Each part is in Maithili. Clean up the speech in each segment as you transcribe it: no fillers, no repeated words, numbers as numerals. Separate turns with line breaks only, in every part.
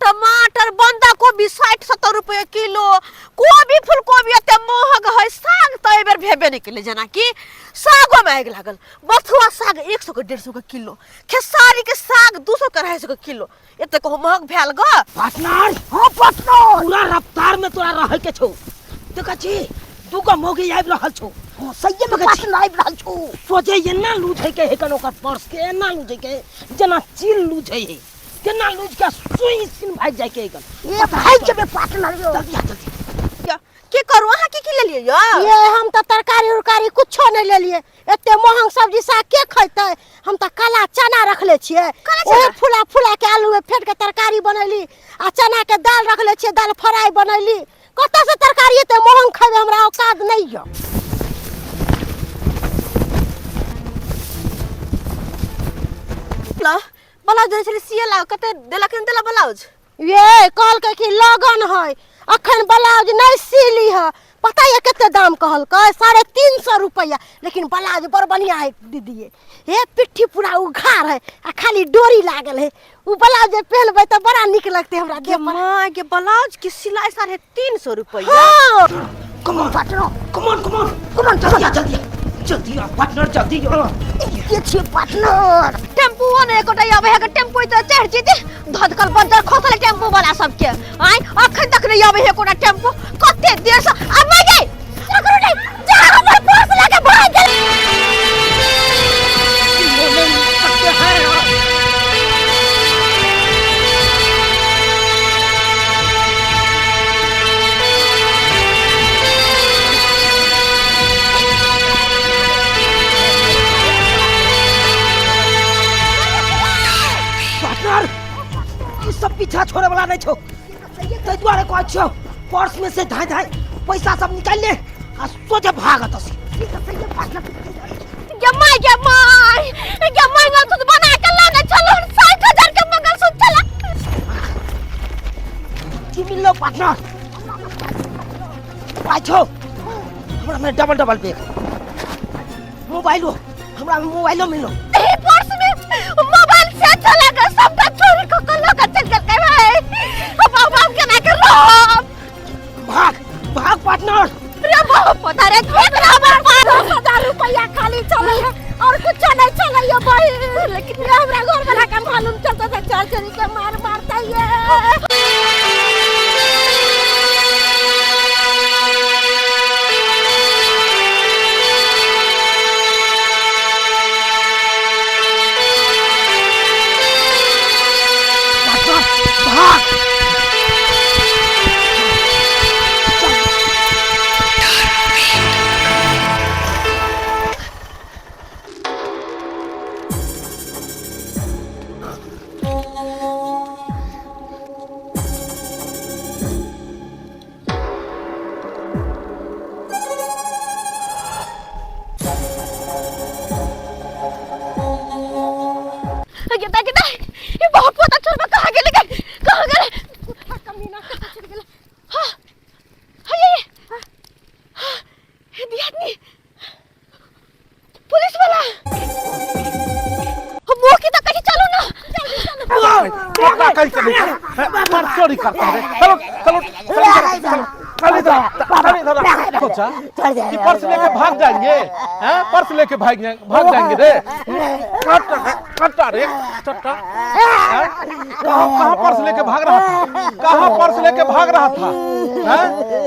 टमाटर बंदा कोबी 60-70 रुपए किलो, कोबी फूलकोबी एते महग है। साग तऽ एहि बेर भेबे नहि केलै, जेनाकि सागोमे आगि लागल। बथुआ साग 100 के 150 के किलो, खेसारी के साग 200 के 250 के किलो, एते कहू महग भेल ग।
पार्टनर।
हाँ पार्टनर।
पूरा रफ्तार में तोरा रहे के छौ। देखै छी दूगो मौगी आबि रहल छौ।
हाँ सही में
देखै छी।
पार्टनर आबि रहल छौ।
सोचे एना लूझै के है कन ओकर पर्स के, एना लूझै के जेना चील लूझै है, तेना लूझ के सुई सिन भागि जाय के है कन।
ये भागि जेबै पार्टनर यो।
जल्दी आ जल्दी।
या, की करू, अहाँ की की लेलियै यौ?
ये हम तऽ तरकारी उरकारी कुछो नहि लेलियै, एते महंग सब्जी साग के खैतै? हम तऽ काला चना रखले छियै,
काला चना?
ओहे फुला फुला के आलू में फेंट के तरकारी बनैली, आ चना के दाल रखले छियै, दाल फ्राई बनैली। कतऽ से तरकारी एते महंग खैबै, हमरा औकात नहि यऽ।
ल, ब्लाउज देने छलियै सिए ला, कते देलक नहि देलक ब्लाउज?
ये कहलकै कि लगन है, अखन ब्लाउज नहीं सीली है। पता ये कते दाम कहलकै? 350 रुपया। लेकिन ब्लाउज बड़ बढ़िया है दीदी, हे पिट्ठी पूरा उघार है आ खाली डोरी लागल है। उ ब्लाउज जे पहनबै तऽ बड़ा नीक लगतै हमरा
के
देह पर।
माँ के ब्लाउज के सिलाई 350 रुपया?
हाँ।
Come on
partner,
come on come on
come on.
जल्दी आ जल्दी आ जल्दी आ पार्टनर, जल्दी आ।
के छियै पार्टनर?
टेम्पू ने एकोटा आबै है, टेम्पू तऽ चढ़ जेतै। धधकल बंदर खसल टेम्पू वाला सबके। आय अखन तक नहीं आबै है एकोटा टेम्पू, कते देर से। अब मैं गई पकड़ू नहीं जा, हमर पर्स लेके भाग गेल।
पार्टनर, ई सब पीछा छोड़े वाला नहीं छौ, ताहि दुआरे कहै छियौ पर्स में से धाय धाय पैसा सब निकालि ले आ सोझे भाग एतऽ से।
गे my, गे my, गे मंगलसूत्र बना के लाने चलो, 60,000 के मंगलसूत्र चला।
की मिललो पार्टनर? पाइ छौ हमरा में, डबल डबल बैग, मोबाइलो, हमरा में मोबाइलो मिललो।
एही पर्स में मोबाइल से चला गया, सबटा चोरी क के लऽ के चल गेल भाई। हम अब केना के रहब?
भाग भाग पार्टनर।
रे बहुत पता रे, देख रहा हमर पास
10,000 रुपया खाली चलै है और कुछ नहीं चलै है बहिन। लेकिन ये हमरा घर वाला के मालूम चलता था, चल चल के मार मारता ये।
पार्टनर भाग। चल।
गेदा गेदा, ये बहुत पता चोर कहाँ गेले गे, कहाँ गेले?
कमीना कतऽ चलि गेलै?
हाँ हाँ, ये हाँ, ये दियादनी पुलिस वाला हम मुँह की तो कहीं। चलो ना।
पकड़ा कहीं से नहीं, पर चोरी करता है। चलो चलो चलो चलो चल इधर, चल इधर। सोचा कि पर्स लेके भाग जाएंगे, हैं? पर्स लेके भाग जाएंगे, भाग जाएंगे रे। कट्टा कट्टा रे चट्टा, हैं? कहाँ कहाँ पर्स लेके भाग रहा था? कहाँ पर्स लेके भाग रहा था, हैं?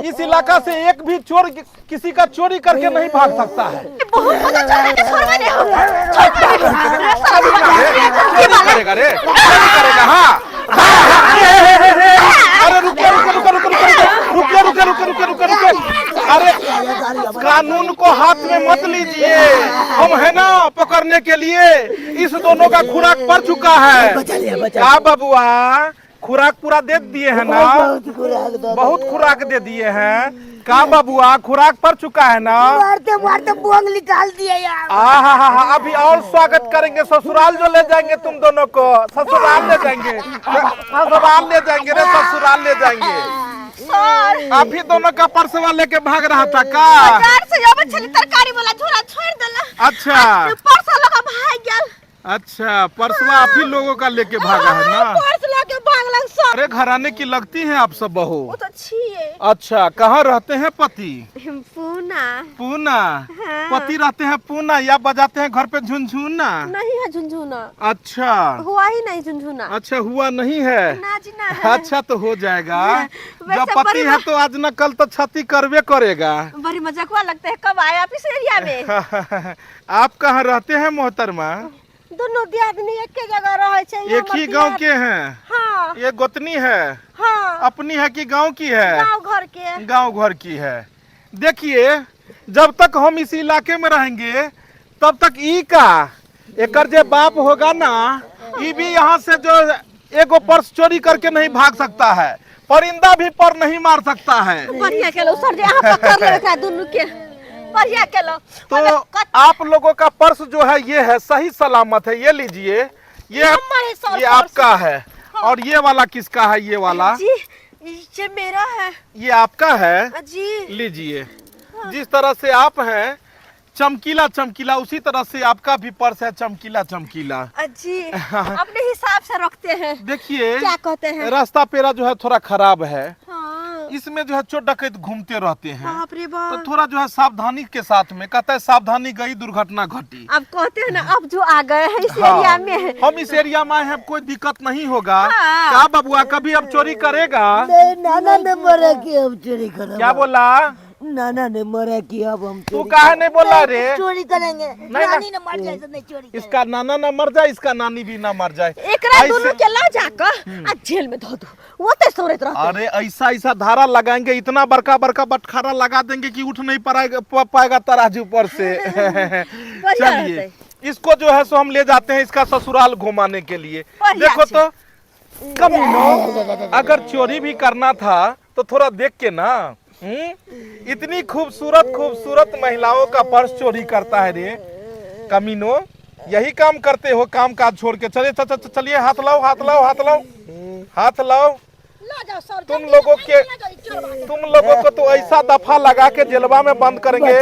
इस इलाका से एक भी चोर किसी का चोरी करके नहीं भाग सकता है।
बहुत पता चल रहा है कि छोड़वा नहीं हम, छोड़वा नहीं।
चोरी करेगा रे, चोरी करेगा। हाँ, अरे रुके रुके रुके रुके रुके रुके रुके रुके रुके रुके। अरे कानून को हाथ में मत लीजिए, हम है ना पकड़ने के लिए। इस दोनों का खुराक पड़ चुका है। क्या बबुआ, खुराक पूरा दे दिए हैं ना? बहुत खुराक दे दिए हैं का बबुआ? खुराक पड़ चुका है ना?
मारते मारते बोंग निकाल दिए यार।
आ हा हा हा, अभी और स्वागत करेंगे, ससुराल जो ले जाएंगे तुम दोनों को, ससुराल ले जाएंगे, ससुराल ले जाएंगे रे, ससुराल ले जाएंगे।
सर।
अभी दोनों का पर्सवा लेके भाग रहा था का?
बाजार से आबै छली, तरकारी वाला झोरा छोड़ देला।
अच्छा।
पर्स लऽ के भाग गेल।
अच्छा, पर्सवा आप ही लोगों का लेके भागा है ना?
पर्स लऽ के भागलक सर।
बड़े घराने की लगती हैं आप सब बहू।
वो तो छिए।
अच्छा, कहाँ रहते हैं पति?
पूना।
पूना?
हाँ।
पति रहते हैं पूना या बजाते हैं घर पे झुनझुना?
नहीं है झुनझुना।
अच्छा।
हुआ ही नहीं झुनझुना।
अच्छा, हुआ नहीं है।
ना जी ना है।
अच्छा, तो हो जाएगा।
वैसे
जब पति
बड़ी
है तो आज न कल तो क्षति करवे करेगा।
बड़ी मजाकवा लगता है, कब आए आप इस एरिया में?
आप कहाँ रहते हैं मोहतरमा?
दुनू दियादनी एके जगह रहै छै। ई
एक
हमर
ही गांव
दियाद-
के हैं?
हाँ।
ये गोतनी है?
हाँ।
अपनी है कि गांव की है?
गांव घर के।
गांव घर की है। देखिए, जब तक हम इस इलाके में रहेंगे तब तक ई का एकर जे बाप होगा ना, ई भी यहाँ से जो एगो पर्स चोरी करके नहीं भाग सकता है, परिंदा भी पर नहीं मार सकता है।
बढ़िया केलो सर जी, अहाँ पकड़ लेबै एकरा दुनू के। बढ़िया केलो।
तो आप लोगों का पर्स जो है ये है, सही सलामत है, ये लीजिए। ये
नंबर है सर
ये
पर्स।
आपका है। और ये वाला किसका है? ये वाला
जी ये मेरा है।
ये आपका है?
जी।
लीजिए। जिस तरह से आप हैं चमकीला चमकीला, उसी तरह से आपका भी पर्स है चमकीला चमकीला।
जी, अपने हिसाब से रखते हैं।
देखिए,
क्या कहते हैं,
रास्ता पेरा जो है थोड़ा खराब है।
हाँ।
इसमें जो है चोर डकैत घूमते रहते हैं।
बाप रे
तो
बाप।
थोड़ा जो है सावधानी के साथ में, कहता है सावधानी गई दुर्घटना घटी।
अब कहते हैं ना, अब जो आ गए हैं इस
हाँ।
एरिया में,
हम इस एरिया में आए हैं, अब कोई दिक्कत नहीं होगा।
हाँ।
क्या बबुआ कभी अब चोरी करेगा?
नहीं, नाना ने मरा कि अब चोरी करेगा।
क्या बोला?
नाना ने मरा कि अब हम
तू
चोरी
काहे नहीं बोला रे?
चोरी करेंगे।
ना।
नानी ने मर जाए तो नहीं चोरी करेंगे।
इसका नाना ना मर जाए, इसका नानी भी ना मर जाए।
एकरा
ऐसे-
दुनू के ला जाकर आ जेल में धो दो, वो तो सोरत रहते।
अरे ऐसा ऐसा धारा लगाएंगे, इतना बड़का बड़का बटखारा लगा देंगे कि उठ नहीं पाएगा, पाएगा तराजू पर से।
बढ़िया
चलिए,
रहते।
इसको जो है सो हम ले जाते हैं इसका ससुराल घुमाने के लिए।
बढ़िया
देखो
छै।
तो कमीनो, अगर चोरी भी करना था तो थोड़ा देख के ना। इतनी खूबसूरत खूबसूरत महिलाओं का पर्स चोरी करता है रे कमीनो, यही काम करते हो काम काज छोड़ के। चलिए चलिए, हाथ लाओ हाथ लाओ हाथ लाओ हाथ लाओ।
ल जाओ सर,
तुम
जल्दी
लोगों
से
के
ल जाओ, ई चोरबा के।
तुम लोगों को तो ऐसा दफा लगा के जेलवा में बंद करेंगे।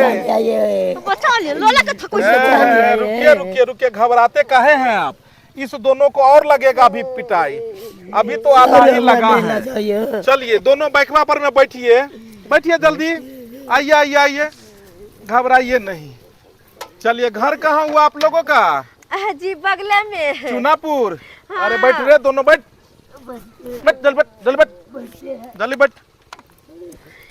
बचा लियो, लोला के थकुई से।
ए, रुकिए रुकिए रुकिए, घबराते काहे हैं आप? इस दोनों को और लगेगा अभी पिटाई, अभी तो आधा ही लगा है। चलिए दोनों बैकवा पर में बैठिए, बैठिए जल्दी, आइए आइए आइए, घबराइए नहीं। चलिए, घर कहाँ हुआ आप लोगों का?
जी बगले में है।
चुनापुर। अरे बैठ रे दोनों, बैठ बैठ जल बैठ जल बैठ जल्दी बैठ।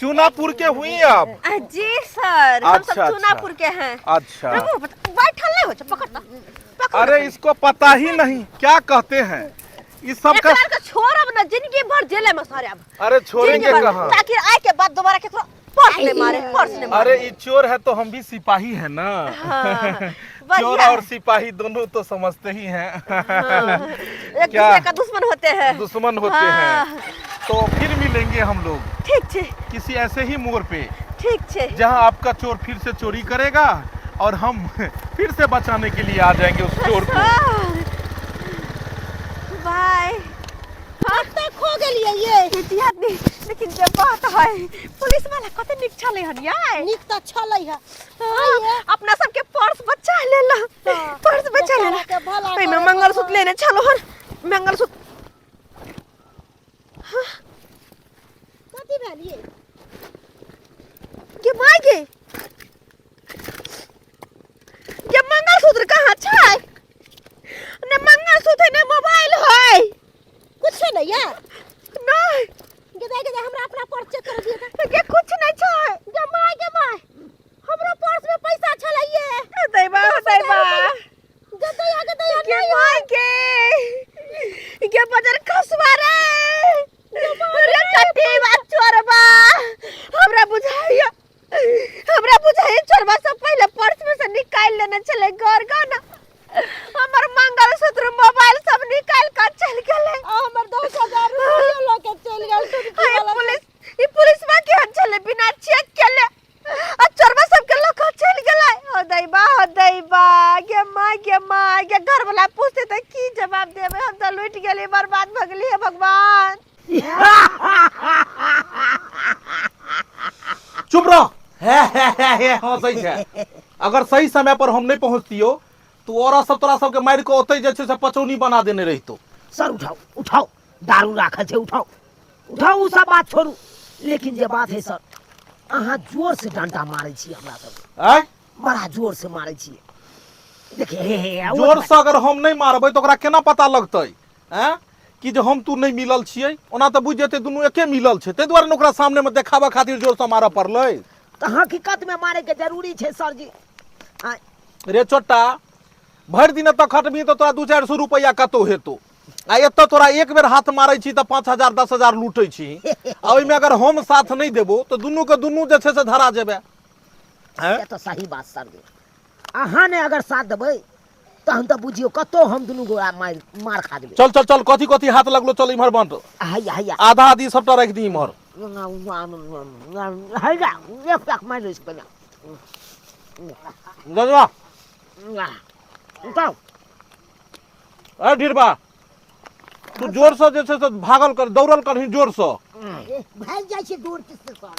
चुनापुर के हुई आप?
जी सर, हम सब
अच्छा,
चुनापुर के हैं।
अच्छा।
प्रभु, बैठल नहीं हो, पकड़ पकड़।
अरे इसको पता ही नहीं क्या कहते हैं इस सब का।
एकरा के छोड़ब ना जिंदगी भर जेले में सर अब।
अरे छोड़ेंगे
जिंदगी भर,
कहाँ,
ताकि आए के बाद दोबारा केकरो पर्स नहीं मारे, पर्स नहीं मारे।
अरे ये चोर है तो हम भी सिपाही है ना।
हाँ,
चोर
बढ़िया।
और सिपाही दोनों तो समझते ही हैं।
एक
क्या?
दूसरे का दुश्मन होते हैं।
दुश्मन होते
हाँ।
हैं। तो फिर मिलेंगे हम लोग
ठीक छे,
किसी ऐसे ही मोड़ पे,
ठीक छे,
जहां आपका चोर फिर से चोरी करेगा और हम फिर से बचाने के लिए आ जाएंगे उस चोर को।
बाय।
कतऽ खो गेलियै ये?
दियादनी, लेकिन जे बात है, पुलिस वाला कते नीक छलै हन यार।
नीक तऽ छलै है।
हाँ, अपना सबके पर्स बचा लेला, पर्स बचा लेला।
बेचारा के भला
एहिमे
करे
मंगलसूत्र लेने छलो हन, मंगलसूत्र।
कथी भेल ये?
के माय गे, के मंगलसूत्र कहाँ छै? ने मंगलसूत्र है ने मोबाइल है,
कुछ नहीं है।
नहीं।
गे गे, हमरा अपना पर्स चेक कर दिए तऽ।
के कुछ नहीं छै।
गे my, गे my, हमरो पर्स में पैसा छलै ये।
दैबा दैबा।
गे दैया, गे दैया।
के
नहीं।
माय गे, के बजर खसवा रे, अरे कटीवा चोरबा, हमरा बुझाइया, हमरा बुझाइया चोरबा सब पहिले पर्स में से निकाल लेने छलै घर गाना। हमर मंगलसूत्र मोबाइल सब निकाल कर चल गेलै।
आ हमर 10,000 रुपया लऽ के चलि गेल टुटकी
हाय
वाला।
पुलिस, ई पुलिसवा के छलै बिना चेक केले आ चोरबा सब के लऽ कऽ चलि गेलै। ओ दैबा, ओ दैबा, गे माय, गे माय, गे घर वाला पूछते तऽ की जवाब देबै? हम तऽ लुटि गेली, बर्बाद भऽ गेली, हे भगवान।
चुप रह। हे हंसै छै। अगर सही समय पर हम नहीं पहुंचतियो तो और सब तोरा सबके मारि के ओतै जे छै से पचौनी बना देने रहितो।
सर उठाओ उठाओ, दारू राखल छै। उठाउ उठाउ, ओ सब बात छोड़ू, लेकिन जे बात है सर, अहाँ जोर से डंटा मारै छी हमरा सब,
आँय?
बड़ा जोर से मारै छी। देखिए, हे हे हे,
जोर से अगर हम नहीं मारबै तऽ ओकरा केना पता लगतै आँय कि जे हम तू नहीं मिलल छियै? ओना तऽ बुझि जेतै दुनू एके मिलल छै, ताहि दुआरे ने ओकरा सामने मे देखाबऽ खातिर जोर से मारऽ पड़लै।
तऽ हकीकत में मारे के जरूरी छै सर जी। आँय?
रे चोट्टा, भरि दिन एतऽ खटबही तऽ तोरा 200-400 रुपैआ कतौ हेतौ, आ एतऽ तोरा एक बेर हाथ मारै छी तऽ 5000 10,000 लूटै छी, आ ओहिमे अगर हम साथ नहि देबो तऽ दुनू के दुनू जे छै से धरा जेबै। आँय?
से तऽ सही बात सर जी, अहाँ ने अगर साथ देबै तहन तऽ बुझियौ कतौ हम दुनू गोरा मार मार खा जेबै।
चल चल चल, कथी कथी हाथ लगलो, चल इम्हर बंट।
हैया हैया,
आधा आधी सबटा राखि दी इम्हर।
हैया, एक पैक मारि लै छी पहिने।
जजवा
उठाउ।
अरे ढीरबा, तू जोर से जे छै से भागल कर, दौड़ल करही जोर से।
भागि जाइ छै दूर से सर,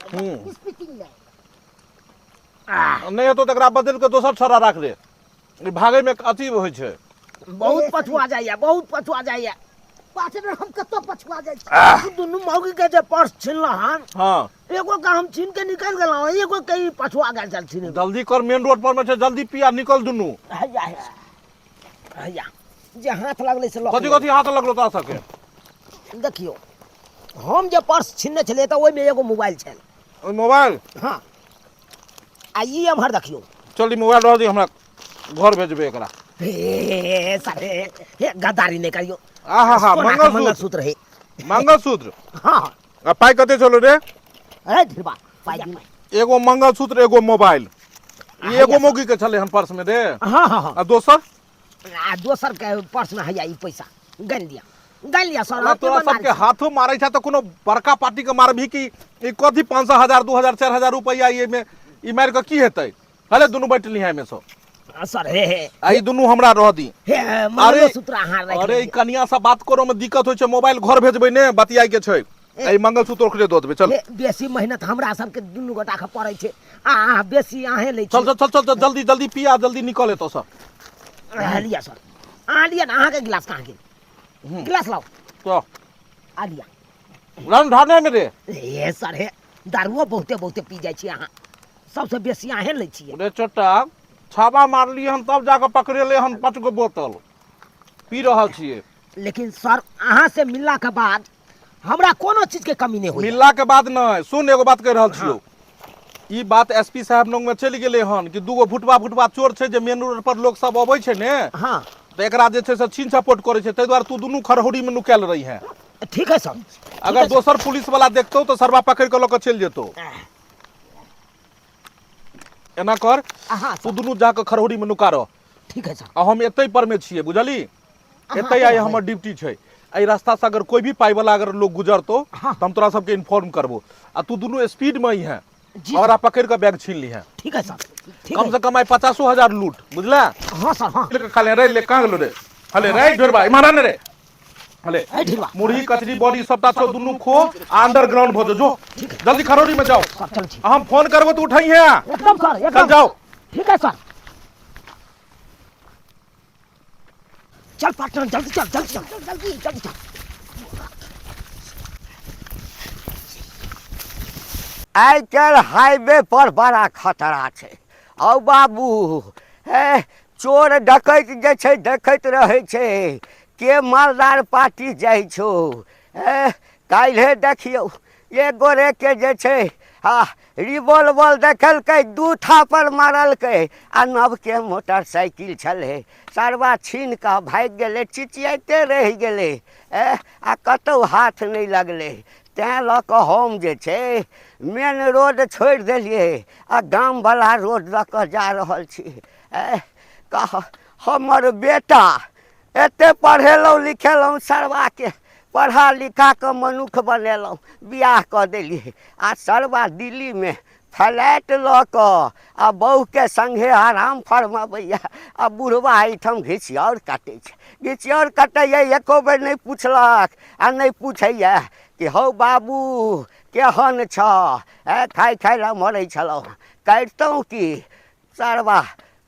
स्पीकिंग नहि।
नहि हेतौ तऽ एकरा बदलि कऽ दोसर छौड़ा राख ले, ई भागैमे अथी होइ छै।
बहुत पछुआ जाइया, बहुत पछुआ जाइया।
पार्टनर, हम कतऽ पछुआ जाइ छी?
ई दुनू मौगी के जे पर्स छिनल हन,
हाँ,
एगो के हम छीन के निकलि गेलहुँ, एगो के ई पछुआ गेल छल छीन।
जल्दी कर, मेन रोड पर मे छै, जल्दी पिया निकल दुनू।
हैया हैया हैया, जे हाथ लगलै से लऽ
कथी कथी हाथ लगलो तोरा सबके?
देखियौ, हम जे पर्स छिनने छलियै तऽ ओहिमे एगो मोबाइल छल।
ओहि मोबाइल?
हाँ, आ ई एम्हर देखियौ।
चल, ई मोबाइल रह दी, हमरा घर भेजबै एकरा।
हे सर, हे हे, गद्दारी नहि करियौ।
आहा हा,
सोना के
मंगलसूत्र।
मंगलसूत्र रहे।
मंगलसूत्र?
हाँ।
आ पाइ कते छलो रे?
अरे ढिरबा, पाइ दी।
एगो मंगलसूत्र, एगो मोबाइल, ई एगो मौगी के छलै हन पर्स में रे?
हाँ हाँ हाँ।
आ दोसर?
आ दोसर के पर्स में हैया ई पैसा, गनि लिअ, गनि लिअ सर।
अल्लाह, तोरा सबके हाथो मारै छै तऽ कोनो बड़का पार्टी के मारबही कि ई कथी 500 1000 2000 4000 रुपैआ ई में ई मारि कऽ की हेतै? हले दुनू बैठ लिहे एहिमे सँ।
सर, हे हे।
आ ई दुनू हमरा रह दी।
हे, मंगलसूत्र अहाँ राखि
अरे, ई
लिअ।
कनिया से बात करो में दिक्कत होइ छै, मोबाइल घर भेजबै ने, बतियाइ के छै। आ ई मंगलसूत्र ओकरे दऽ देबै, चल।
हे, बेसी मेहनत हमरा सबके दुनू गोटा के पड़ै छै, आ अहाँ बेसी अहें लै छी।
चल चल चल चल चल, जल्दी जल्दी पिया, जल्दी निकल एतऽ सँ।
आ, लिअ सर, अहाँ लिअ ने, अहाँके गिलास कहाँ गेल? गिलास लाउ।
तो
आ लिअ।
रन ढाने में रे।
हे सर, हे, दारुओ बहुते बहुते पी जाइ छी अहाँ, सबसँ बेसी अहें लै छियै।
रे चोटा, छापा मारलियै हन तब जाकऽ पकड़ेलै हन, 5 गो बोतल पी रहल छियै।
लेकिन सर, अहाँ से मिलला के बाद हमरा कोनो चीज के कमी नहि होइया।
मिलला के बाद नहि, सुन, एगो बात कहि रहल छियौ, ई बात एसपी साहब लग में चलि गेलै हन कि दूगो भुटबा भुटबा चोर छै जे मेन रोड पर लोक सब अबै छै ने,
हाँ,
तऽ एकरा जे छै से छीन छपोट करै छै, ताहि दुआरे तू दुनू खरहौरी में नुकायल रही है।
ठीक है सर।
अगर दोसर पुलिस वाला देखतौ तऽ सरबा पकड़ि कऽ लऽ कऽ चलि जेतौ। एना कर,
हाँ,
तू दुनू जाकऽ खरहौरी में नुका रह।
ठीक है सर।
आ हम एतै पर में छियै, बुझली? एतै आइ हमर ड्यूटी छै। एहि रास्ता से अगर कोई भी पाइ वाला अगर लोग गुजरतो
हाँ।
तऽ हम तोरा सबके इन्फॉर्म करबो, आ तू दुनू स्पीड में अइहे
जी।
और पकड़ कऽ बैग छीन लिहे।
ठीक है सर, ठीक
कम
है।
से कम आइ 50,000 लूट, बुझला?
हाँ सर, हाँ।
लेके खा ले रे, ले, कहाँ गेलो रे? हले रे ढेरबा, इम्हर आ ने रे, हले।
ए ढिलवा।
मुरही कचरी बॉडी सबटा छौ, दुनू खो आ अंडरग्राउंड भऽ जो, जो जल्दी खरौरी में जाओ।
सर, चल छी।
आ हम फोन करबो तऽ उठैहे।
एकदम सर, एकदम।
चल जाओ।
ठीक है सर। चल पार्टनर, जल्दी चल, जल्दी चल, जल्दी जल्दी चल।
आइ काल्हि हाईवे पर बड़ा खतरा छै। औ बाबू, हे, चोर डकैत जे छै देखैत रहै छै के मालदार पार्टी जाइ छौ। हे, काल्हिए देखियौ, एक गोरेके जे छै आ रिवॉल्वर देखलकै, 2 थापड़ मारलकै आ नवके मोटरसाइकिल छलै, सरबा छीन कऽ भागि गेलै, चिचियाइते रहि गेलै। ए आ कतहु हाथ नहि लगलै। तैँ लऽ कऽ हम जे छै मेन रोड छोड़ि देलियै आ गामवला रोड लऽ कऽ जा रहल छी। ए कह, हमर बेटा एते पढ़ेलहुँ लिखेलहुँ, सरबाके पढ़ा लिखा कऽ मनुख बनेलहुँ, बियाह कऽ देलियै, आ सरबा दिल्लीमे फ्लैट लऽ कऽ आ बहुके सङ्गे आराम फरमबैए, आ बुढ़बा एहिठाम घिसियौर काटै छै, घिसियौर कटैए, एको बेर नहि पुछलक आ नहि पुछैए कि हौ बाबू केहन छह? ए खाइ खाइ लए मरै छलहुँ, करितहुँ की सरबा?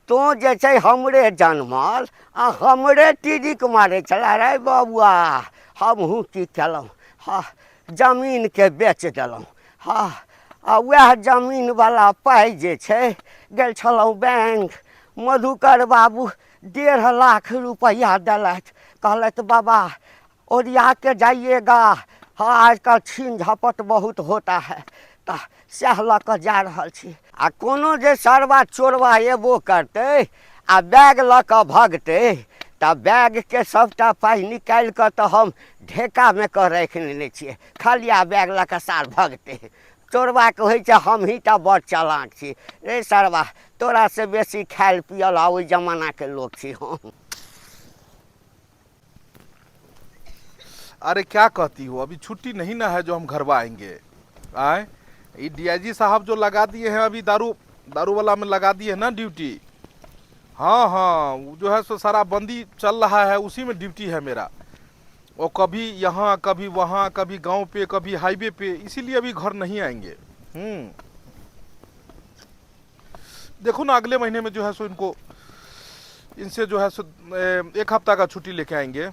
तोँ जे छै हमरे जनमल आ हमरे टिरिक मारै छला रे बबुआ। हमहूँ की केलहुँ, हँ, जमीनके बेच देलहुँ। हँ, आ उएह जमीनवला पाइ जे छै, गेल छलहुँ बैंक, मधुकर बाबू 1.5 लाख रुपैआ देलथि। कहलथि, बाबा, ओरिया के जाइएगा, हाँ, आजकल छीन झपट बहुत होता है। तऽ सएह लऽ कऽ जा रहल छी। आ कोनो जे सरवा चोरवा एबो करतै आ बैग लऽ कऽ भगतै, तऽ बैगके सभटा पाइ निकालि कऽ तऽ हम ढेकामे कऽ राखि लेने छियै। खलिया बैग लऽ कऽ सार भगतै। चोरबाके होइ छै हमहीँ टा बड़ चालाक छी। रे सरवा, तोरासँ बेसी खायल पियल आ ओहि जमानाके लोक छी हम।
अरे, क्या कहती हो, अभी छुट्टी नहीं ना है जो हम घरवा आएंगे। आए, ये डीआईजी साहब जो लगा दिए हैं अभी, दारू दारू वाला में लगा दिए हैं ना ड्यूटी। हाँ हाँ, वो जो है सो सारा बंदी चल रहा है, उसी में ड्यूटी है मेरा। वो कभी यहाँ, कभी वहाँ, कभी गांव पे, कभी हाईवे पे, इसीलिए अभी घर नहीं आएंगे। देखो ना, अगले महीने में जो है सो इनको इनसे जो है सो एक हफ्ता का छुट्टी लेके आएंगे।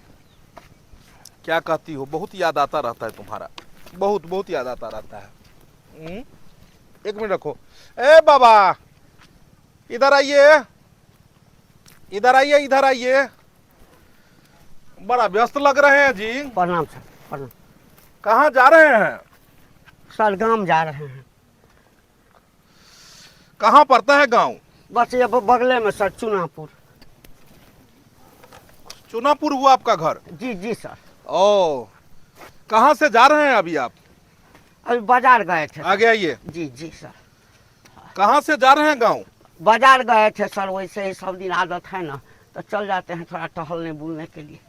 क्या कहती हो, बहुत याद आता रहता है तुम्हारा, बहुत बहुत याद आता रहता है। एक मिनट रखो। ए बाबा, इधर आइए, इधर आइए, इधर आइए। बड़ा व्यस्त लग रहे हैं जी।
प्रणाम सर, प्रणाम।
कहाँ जा रहे हैं?
सर, गाँव जा रहे हैं।
कहाँ पड़ता है गांव?
बस ये बगले में सर, चुनापुर।
चुनापुर हुआ आपका घर?
जी जी सर।
ओ, कहाँ से जा रहे हैं अभी आप?
अभी बाजार गए थे।
आगे आइए।
जी जी सर।
कहाँ से जा रहे हैं गांव?
बाजार गए थे सर। वैसे ही सब दिन आदत है ना, तो चल जाते हैं थोड़ा टहलने बुलने के लिए।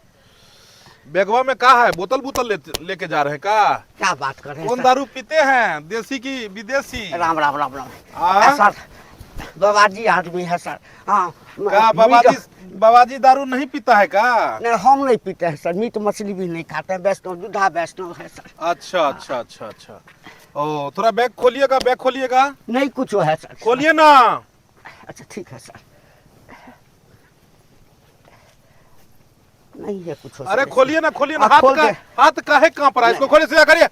बेगवा में का है? बोतल बोतल लेके जा रहे हैं का?
क्या बात कर रहे हैं
कौन
सर?
दारू पीते हैं, देसी की विदेशी?
राम राम राम राम।
आ?
सर, बाबाजी आदमी है सर, हाँ।
का बाबाजी? बाबाजी दारू नहीं पीता है का?
नहीं, हम नहीं पीते हैं सर। मीट मछली भी नहीं खाते हैं। वैष्णव, दूधा वैष्णव है सर।
अच्छा अच्छा अच्छा अच्छा। ओ, थोड़ा बैग खोलिएगा, बैग खोलिएगा।
नहीं कुछ है सर।
खोलिए ना।
अच्छा, ठीक है सर। नहीं है कुछ।
अरे, खोलिए ना, खोलिए ना।
हाँ,
हाथ
खोल
का
दे।
हाथ काहे कांप रहा है? इसको खोलिए, सीधा करिए।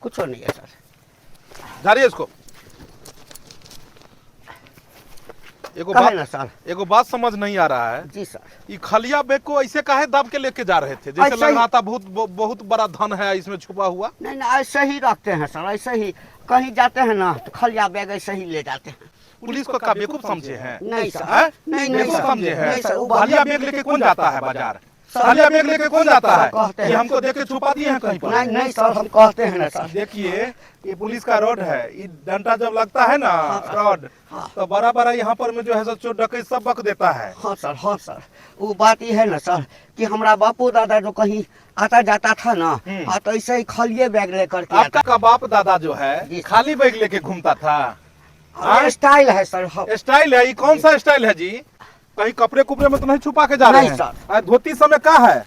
कुछ नहीं है सर।
झाड़िए इसको। एगो
कहे
बात
ना सर।
एगो बात समझ नहीं आ रहा है।
जी सर।
ये खलिया बैग को ऐसे काहे दाब के लेके जा रहे थे, जैसे
ऐसे
लग
ही-
रहा था बहुत बहुत बड़ा धन है इसमें छुपा हुआ।
नहीं नहीं, ऐसे ही रखते हैं सर, ऐसे ही। कहीं जाते हैं ना तो खलिया बैग ऐसे ही ले जाते हैं।
पुलिस को का बेवकूफ समझे हैं?
नहीं सर।
हैं?
नहीं नहीं
बेवकूफ
सर।
समझे हैं?
नहीं सर, वो
खलिया बैग लेके कौन जाता है बाजार? खलिया बैग लेके कौन जाता है?
कहते
ये
हैं।
हमको देख के छुपा दिए हैं कहीं पर?
नहीं नहीं सर, हम कहते हैं ना सर।
देखिए, ये पुलिस का रॉड है। ये डंडा जब लगता है ना रॉड, तो बड़ा बड़ा यहाँ पर में जो है सो चोर डकैत सब बक देता है।
हाँ सर, हाँ सर, वो बात ये है ना सर कि हमारा बापू दादा जो कहीं आता जाता था ना, हाँ, तो ऐसे ही खलिए बैग लेकर के
आपका का बाप दादा जो है
जी सर।
खाली बैग लेके घूमता था?
आता। स्टाइल है सर, हाँ।
स्टाइल है? ये कौन सा स्टाइल है जी? कहीं कपड़े कुपड़े में तो नहीं छुपा के जा रहे
नहीं
हैं?
सर।
धोती समय का है?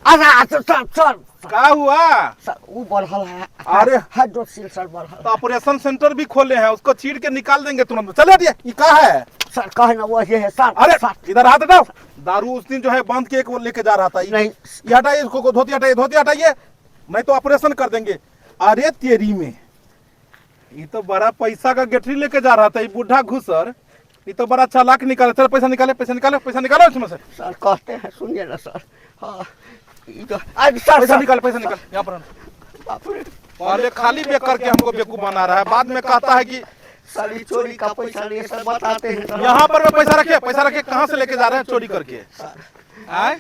अरे अच्छा, सर सर।
का हुआ?
सर, वो बढ़ल है।
अरे।
हाइड्रोसिल सर, बढ़ल।
तो ऑपरेशन सेंटर भी खोले हैं, उसको चीर के निकाल देंगे तुरंत। चले दिए, ये का है?
सर, कहे ना, वो ये है सर।
अरे,
सर।
इधर हाथ हटाओ। दारू उस दिन जो है बांध के एक वो लेके जा रहा था।
नहीं।
ये हटाइए इसको, धोती हटाइए, धोती हटाइए, नहीं तो ऑपरेशन कर देंगे। अरे तेरी में, ये तो बड़ा पैसा का गठरी लेके जा रहा था ये बुढ़ा घुसर। ये तो बड़ा चालाक निकाले। चल, पैसा निकाले, पैसा निकालो, पैसा निकालो इसमें से।
सर, कहते हैं, सुनिए ना सर, हाँ, ये तो अरे सर।
पैसा
सर,
निकाल, पैसा निकाल यहाँ पर।
बाप रे।
पहले खाली बैग करके हमको बेवकूफ बना रहा है, बाद में कहता है कि
सर, ये चोरी का पैसा नहीं है सर, बताते हैं सर।
यहाँ पर में पैसा रखिए, पैसा रखिए। कहाँ से लेके जा रहे हैं चोरी करके? आए?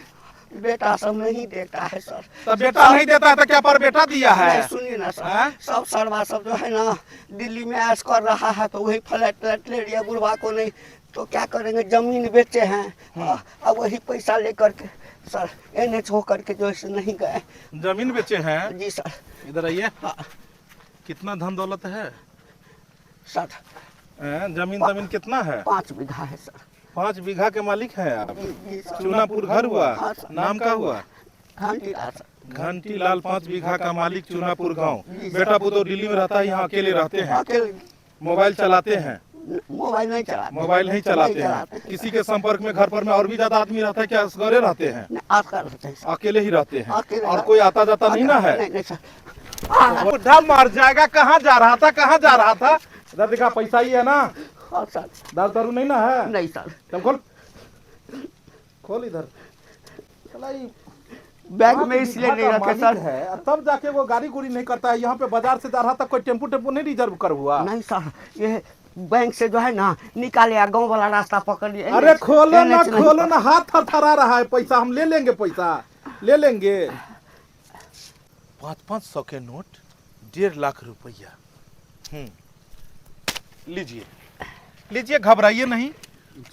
बेटा सब नहीं देता है सर।
तो बेटा नहीं देता है तो क्या पर बेटा दिया है?
नहीं, सुनिए ना सर।
हैं?
सब सरवा सब जो है ना दिल्ली में ऐश कर रहा है, तो वही फ्लैट व्लैट ले लिया बुढ़वा को। नहीं तो क्या करेंगे, जमीन बेचे हैं। हाँ, अब वही पैसा लेकर के सर, एन एच हो करके जो है सो नहीं गए।
जमीन बेचे हैं?
जी सर।
इधर आइए।
हाँ।
कितना धन दौलत है?
सर।
हैं? जमीन जमीन कितना है?
5 बीघा है सर।
5 बीघा के मालिक हैं आप?
जी जी सर।
चुनापुर घर हुआ?
हाँ सर।
नाम का हुआ?
घंटी लाल सर।
घंटी लाल, 5 बीघा का मालिक, चुनापुर गांव।
जी सर।
बेटा पुतो दिल्ली में रहता है, यहाँ अकेले रहते हैं?
अकेले।
मोबाइल चलाते हैं?
मोबाइल नहीं चलाते।
मोबाइल नहीं चलाते हैं। किसी के संपर्क में घर पर में और भी ज्यादा आदमी रहता है क्या, असगरे रहते हैं?
नहीं, आजकल रहते हैं सर।
अकेले ही रहते हैं।
अकेले
और
रहते
कोई आता जाता नहीं ना है?
नहीं नहीं सर।
बुढ़ा मर जाएगा। कहाँ जा रहा था, कहाँ जा रहा था? इधर दिखा, पैसा ही है ना?
हाँ सर।
दाल दारू नहीं ना है?
नहीं सर।
चल खोल, खोल इधर। चला ये
बैग
पाँच
में इसलिए
बीघा
नहीं
का
रखे
मालिक
सर।
है, और तब जाके वो गाड़ी गुड़ी नहीं करता है। यहाँ पे बाजार से जा रहा था, कोई टेम्पू टेम्पू नहीं रिजर्व कर हुआ?
नहीं सर, ये बैंक से जो है ना निकाले आ गाँव वाला रास्ता पकड़ लिए।
अरे खोलो ना,
NH नहीं
खोलो ना, हाथ थरथरा रहा है। पैसा हम ले लेंगे, पैसा ले लेंगे। 500-500 के नोट, 1.5 लाख रुपया। लीजिए लीजिए, घबराइए नहीं।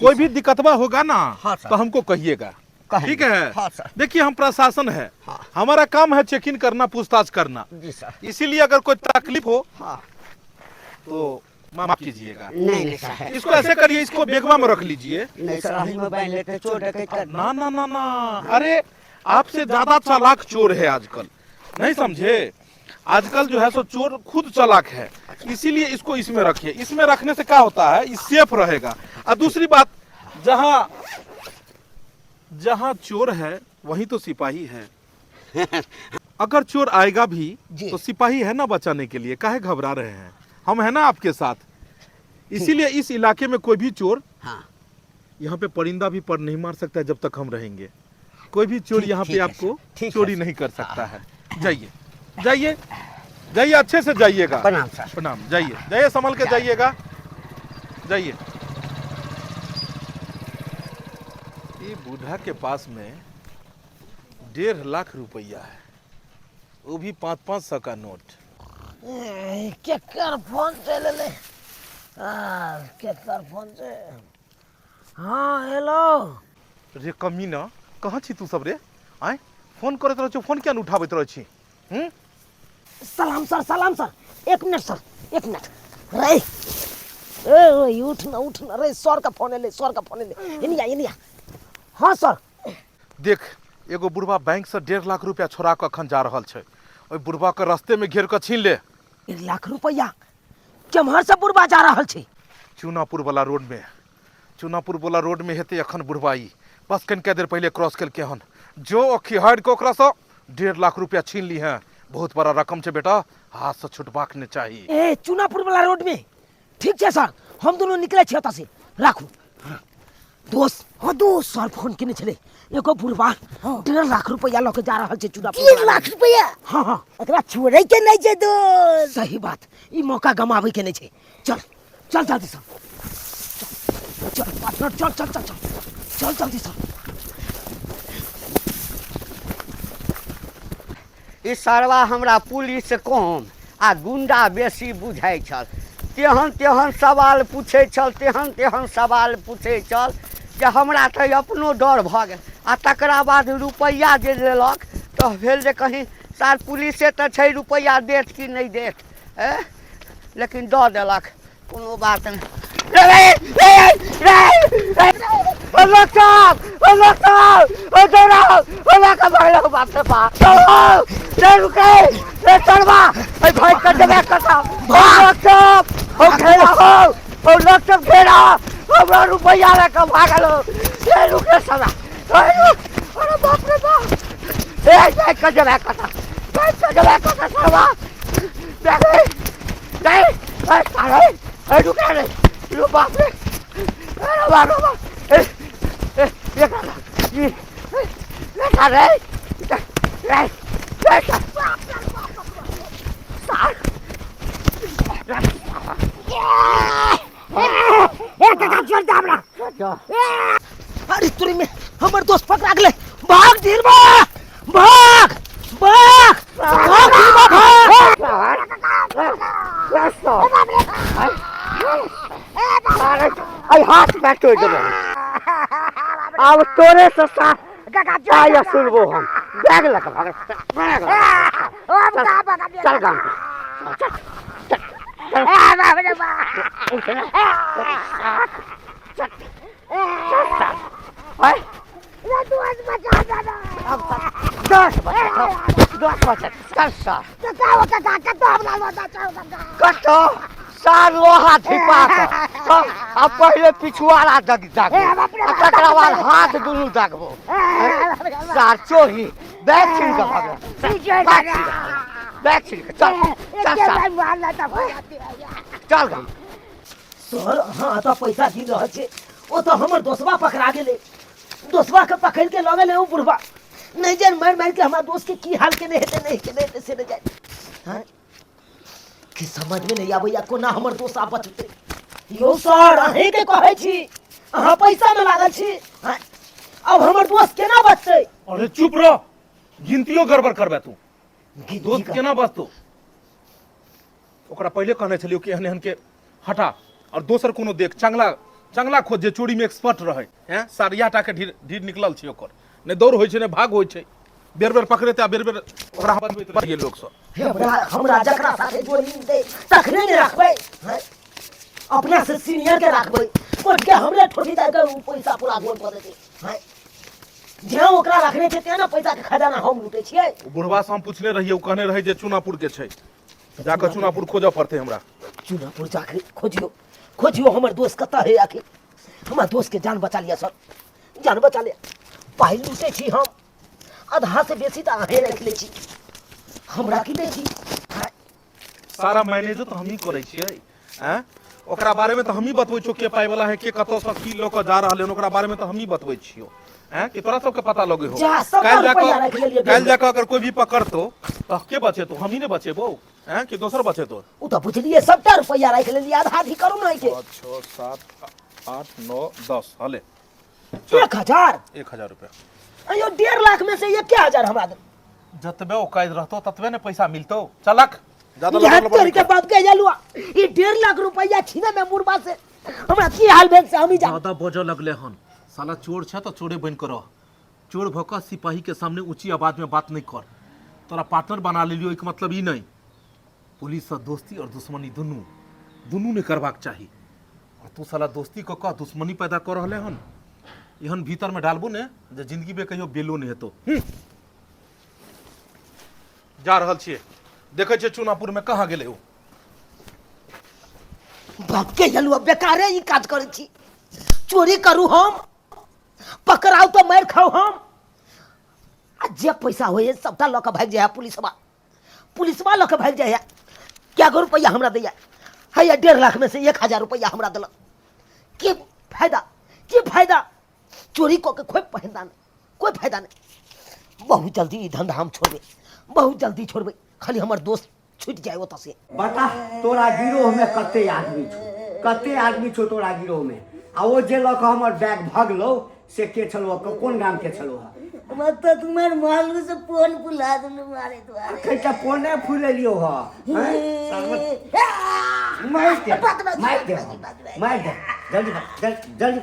कोई भी दिक्कतवा होगा ना
हाँ, सर।
तो हमको कहिएगा।
कहेंगे।
ठीक है?
हाँ, सर।
देखिए, हम प्रशासन है।
हाँ।
हमारा काम है चेक इन करना, पूछताछ करना।
जी सर।
इसीलिए अगर कोई तकलीफ हो
हाँ।
तो माफ कीजिएगा।
नहीं नहीं सर।
इसको ऐसे करिए, इसको बेगवा में रख लीजिए।
नहीं सर, अभी में बांध लेते चोर डकैत कर।
ना ना ना ना, अरे आपसे ज्यादा चालाक चोर है आजकल, नहीं समझे? आजकल जो है सो चोर खुद चालाक है, इसीलिए इसको इसमें रखिए। इसमें रखने से क्या होता है, ये सेफ रहेगा। और दूसरी बात, जहाँ जहाँ चोर है वहीं तो सिपाही है। अगर चोर आएगा भी
जी।
तो सिपाही है ना बचाने के लिए। काहे घबरा रहे हैं, हम है ना आपके साथ। इसीलिए इस इलाके में कोई भी चोर,
हाँ।
यहाँ पे परिंदा भी पर नहीं मार सकता है जब तक हम रहेंगे। कोई भी चोर
ठीक-
यहाँ
ठीक
पे
है
आपको
सर, ठीक है
चोरी
सर।
नहीं कर सकता है। जाइए जाइए जाइए, अच्छे से जाइएगा।
प्रणाम सर।
प्रणाम। जाइए जाइए, संभल के जाइएगा, जाइए। ये बूढ़ा के पास में 1.5 लाख रुपया है, वो भी 500-500 का नोट।
केकर फोन चलि एलै? आ केकर फोन छै? हाँ, हेलो।
रे कमीना, कहाँ छी तू सब रे? आय, फोन करैत रहै छी, फोन किया नहि उठाबैत रहै छी? हूँ?
सलाम सर, सलाम सर। एक मिनट सर, एक मिनट रे। ए ओए, उठ न, उठ न रे। सर का फोन एलै, सर का फोन एलै। Anyway, anyway. हाँ सर।
देख, एगो बुढ़बा बैंक से 1.5 लाख रुपया छोड़ा कऽ अखन जा रहल छै। ओहि बुढ़बा के रास्ते में घेर कऽ छीन ले।
1.5 लाख रुपया? केम्हर से बुढ़बा जा रहल छै?
चूनापुर वाला रोड में, चूनापुर वाला रोड में हेतै अखन बुढ़बा। ई बस कनिका देर पहिले क्रॉस केलकै हन। जो खिहारि कऽ ओकरासँ 1.5 लाख रुपया छीन ली हैं। बहुत बड़ा रकम छै बेटा, हाथसँ छुटबाक नहि चाही।
ए, चूनापुर वाला रोड में। ठीक छै सर, हम दुनू निकले छियै ओतऽ से। राखू दोस्त। हाँ दोस्त, सर फोन केने छलै, एगो बुढ़बा 1.5 लाख रुपया लऽ के जा रहल छै चूनापुर।
1.5 लाख रुपया?
हाँ हाँ।
एकरा छोड़ै के नहीं छै दोस्त।
सही बात, ई मौका गमाबै के नहीं छै। चल चल जल्दी सर, चल पार्टनर, चल चल चल चल चल जल्दी सर।
ई सरवा हमरा पुलिस कम आ गुंडा बेसी बुझाइ छल। तेहन तेहन सवाल पूछै छल, तेहन तेहन सवाल पूछै छल जे हमरा तऽ अपनो डर भऽ गेल। आ तकरा बाद रुपैआ जे लेलक तऽ भेल जे कहीं सार पुलिसे तऽ छै, रुपैआ देत कि नहि देत। ए लेकिन दऽ देलक, कोनो बात नहि। रे रे रे रे, ओ साहब, ओ साहब, ओ दौड़ाओ, ओ लऽ भगलो। बाप रे बाप, रे रुके रे सरवा, ए भाई कर देबे कथा। भाग साहब, ओ घेरा हो, ओ लोग सब घेरा, हमरा रुपैया लऽ कऽ भागल हो। रे रुके सरवा, अरे बाप रे बाप, ए भाई कर देबे कथा, भाई कर देबे कथा सरवा। देख नहीं, ए साले, ए रुके रे, रे बाप रे, अरे बाप रे बाप, ए ए ये क्या ये ये क्या रे रे रे सार।
ए काका, छोड़ दे हमरा। अरे तोरी में, हमर दोस्त पकड़ा गेलै। भाग धीरबा, भाग भाग भाग धीरबा, भाग।
अरे हाथ में तोड़ देबो आब तोरे से। आया सुनबो हम। बैग लग भाग, बैग लग, चल गाम, चल चल चल चल चल। 10 बजे, 10 बजे, चल सर। कतौ सार लोहा छिपा कऽ चल आ पहिले पिछुआरा दग दागबो आ तकरा बाद हाथ दुनू दागबो। सार चोरी बैग छीन कऽ भगल, बैग छीन कऽ, बैग छीन कऽ। चल चल सार, चल गाम।
सर, अहाँ एतऽ पैसा गिन रहल छी, ओतऽ हमर दोसबा पकड़ा गेलै। दोसबा के पकड़ के लऽ गेलै ओ बुढ़बा। नहि जानि मारि मारि के हमरा दोस्त के की हाल केने हेतै, नहि केने हेतै से नहि जानि। हँ, कि समझमे नहि आबैया कोना हमर दोस्त आब बचतै। यौ सर, अहींके कहै छी, अहाँ पैसामे लागल छी। हँ, अब हमर दोस्त केना बचतै?
अरे चुप रह, गिनतियो गड़बड़ करबे तू। दोस्त केना बचतो? ओकरा पहिले कहने छलियौ कि एहन एहन के हटा और दोसर कोनो देख, चंगला चंगला खोज जे चोरी में एक्सपर्ट रहे। हैं सारिया टा के ढीर ढीर निकलल छै, ओकर ने दौड़ होइ छै ने भाग होइ छै। बेर बेर पकड़ेते आ बेर बेर ओकरा बचबैत रहियै लोक सब।
हमरा हमरा जकरा साथे जोड़ी मिलतै तखने ने रखबै। हैं? अपना से सीनियर के रखबै, कोट के हमरे ठोठी जाके उ पैसा पूरा गोल कऽ देतै। हैं? जे ओकरा रखने छै तें ने पैसा के खजाना हम लूटै छियै।
ओ बुढ़वा से हम पूछने रहियै, ओ कहने रहै जे चुनापुर के छै, जाकऽ चुनापुर खोजऽ पड़तै हमरा।
चुनापुर जाके खोजियो, खोजियो हमर दोस्त कतऽ है आखिर। हमर दोस्त के जान बचा लिया सर, जान बचा लिया। पाइ लूटै छी हम, आधा से बेसी तऽ अहें राखि लै छी, हमरा की दै छी?
सारा मैनेजो तऽ हमही करै छियै। आँय, ओकरा बारेमे तऽ हमही बतबै छियौ के पाइवला है, के कतऽसँ की लऽ कऽ जा रहल हन, ओकरा बारेमे तऽ हमही बतबै छियौ। आँय, कि तोरा सबके पता लगै हो?
जा, सबटा
काल्हि
रुपैआ
जाकऽ
राखि लेलियै।
काल्हि जाकऽ अगर कोइ भी पकड़तौ तऽ के बचेतौ? हमही ने बचेबौ? आँय, कि दोसर बचेतौ?
ओ तऽ बुझलियै, सबटा रुपैआ राखि लेलियै, आधा आधी करू ने एहिके।
6 7 8 9 10, हले
1000।
1000 रुपया।
अयो, 1.5 लाख में से 1000 हमरा दे।
जतबे औकात रहतो ततबे ने पैसा मिलतो। चलक ज्यादा
यहाँ
लबड़ लबड़
तोड़ के बाप के जलुआ, ई 1.5 लाख रुपया छीने में मुरबा से हमरा की हाल भेल से हम ही जान।
ज्यादा बजऽ लगले हन साला। चोर छै तऽ चोरे बनि कऽ रह। चोर भऽ कऽ सिपाही के सामने ऊँची आवाज में बात नहीं कर। तोरा पार्टनर बना लेलियो एहिके मतलब ई नहीं। पुलिस से दोस्ती और दुश्मनी दुनू दुनू नहीं करबाक चाही, और तू साला दोस्ती कऽ कऽ दुश्मनी पैदा कऽ रहले हन। एहन भीतर में डालबो ने जे जिंदगी में कहियो बेलो नहीं हेतो। जा रहल छियै, देखै छियै चुनापुर में कहाँ गेलै ओ।
बाप के जलुआ, बेकारे ई काज करै छी। चोरी करू हम, पकड़ाउ तऽ मारि खाउ हम, आ जे पैसा होइए सबटा लऽ कऽ भागि जाइ है पुलिसवा। पुलिसवा लऽ कऽ भागि जाइ है। क्या गो रुपैआ हमरा दैया? हैया 1.5 लाख में से 1000 रुपैआ हमरा देलक। की फायदा, की फायदा? चोरी कऽ के कोई फायदा नहीं, कोई फायदा नहीं। बहुत जल्दी ई धंधा हम छोड़बै, बहुत जल्दी छोड़बै, खाली हमर दोस्त छूटि जाय ओतऽ से।
बता, तोरा गिरोह में कते आदमी छौ? कते आदमी छौ तोरा गिरोह में? आ ओ जे लऽ कऽ हमर बैग भगलौ से के छलौ? कोन गाम के छलौ?
मत तुम्हार मालूम से फोन बुला देलू मारे द्वारे।
अखन तऽ फोने फुलेलियौ ह। मारि दे, मारि दे, मारि दे, जल्दी बता, जल्दी जल्दी।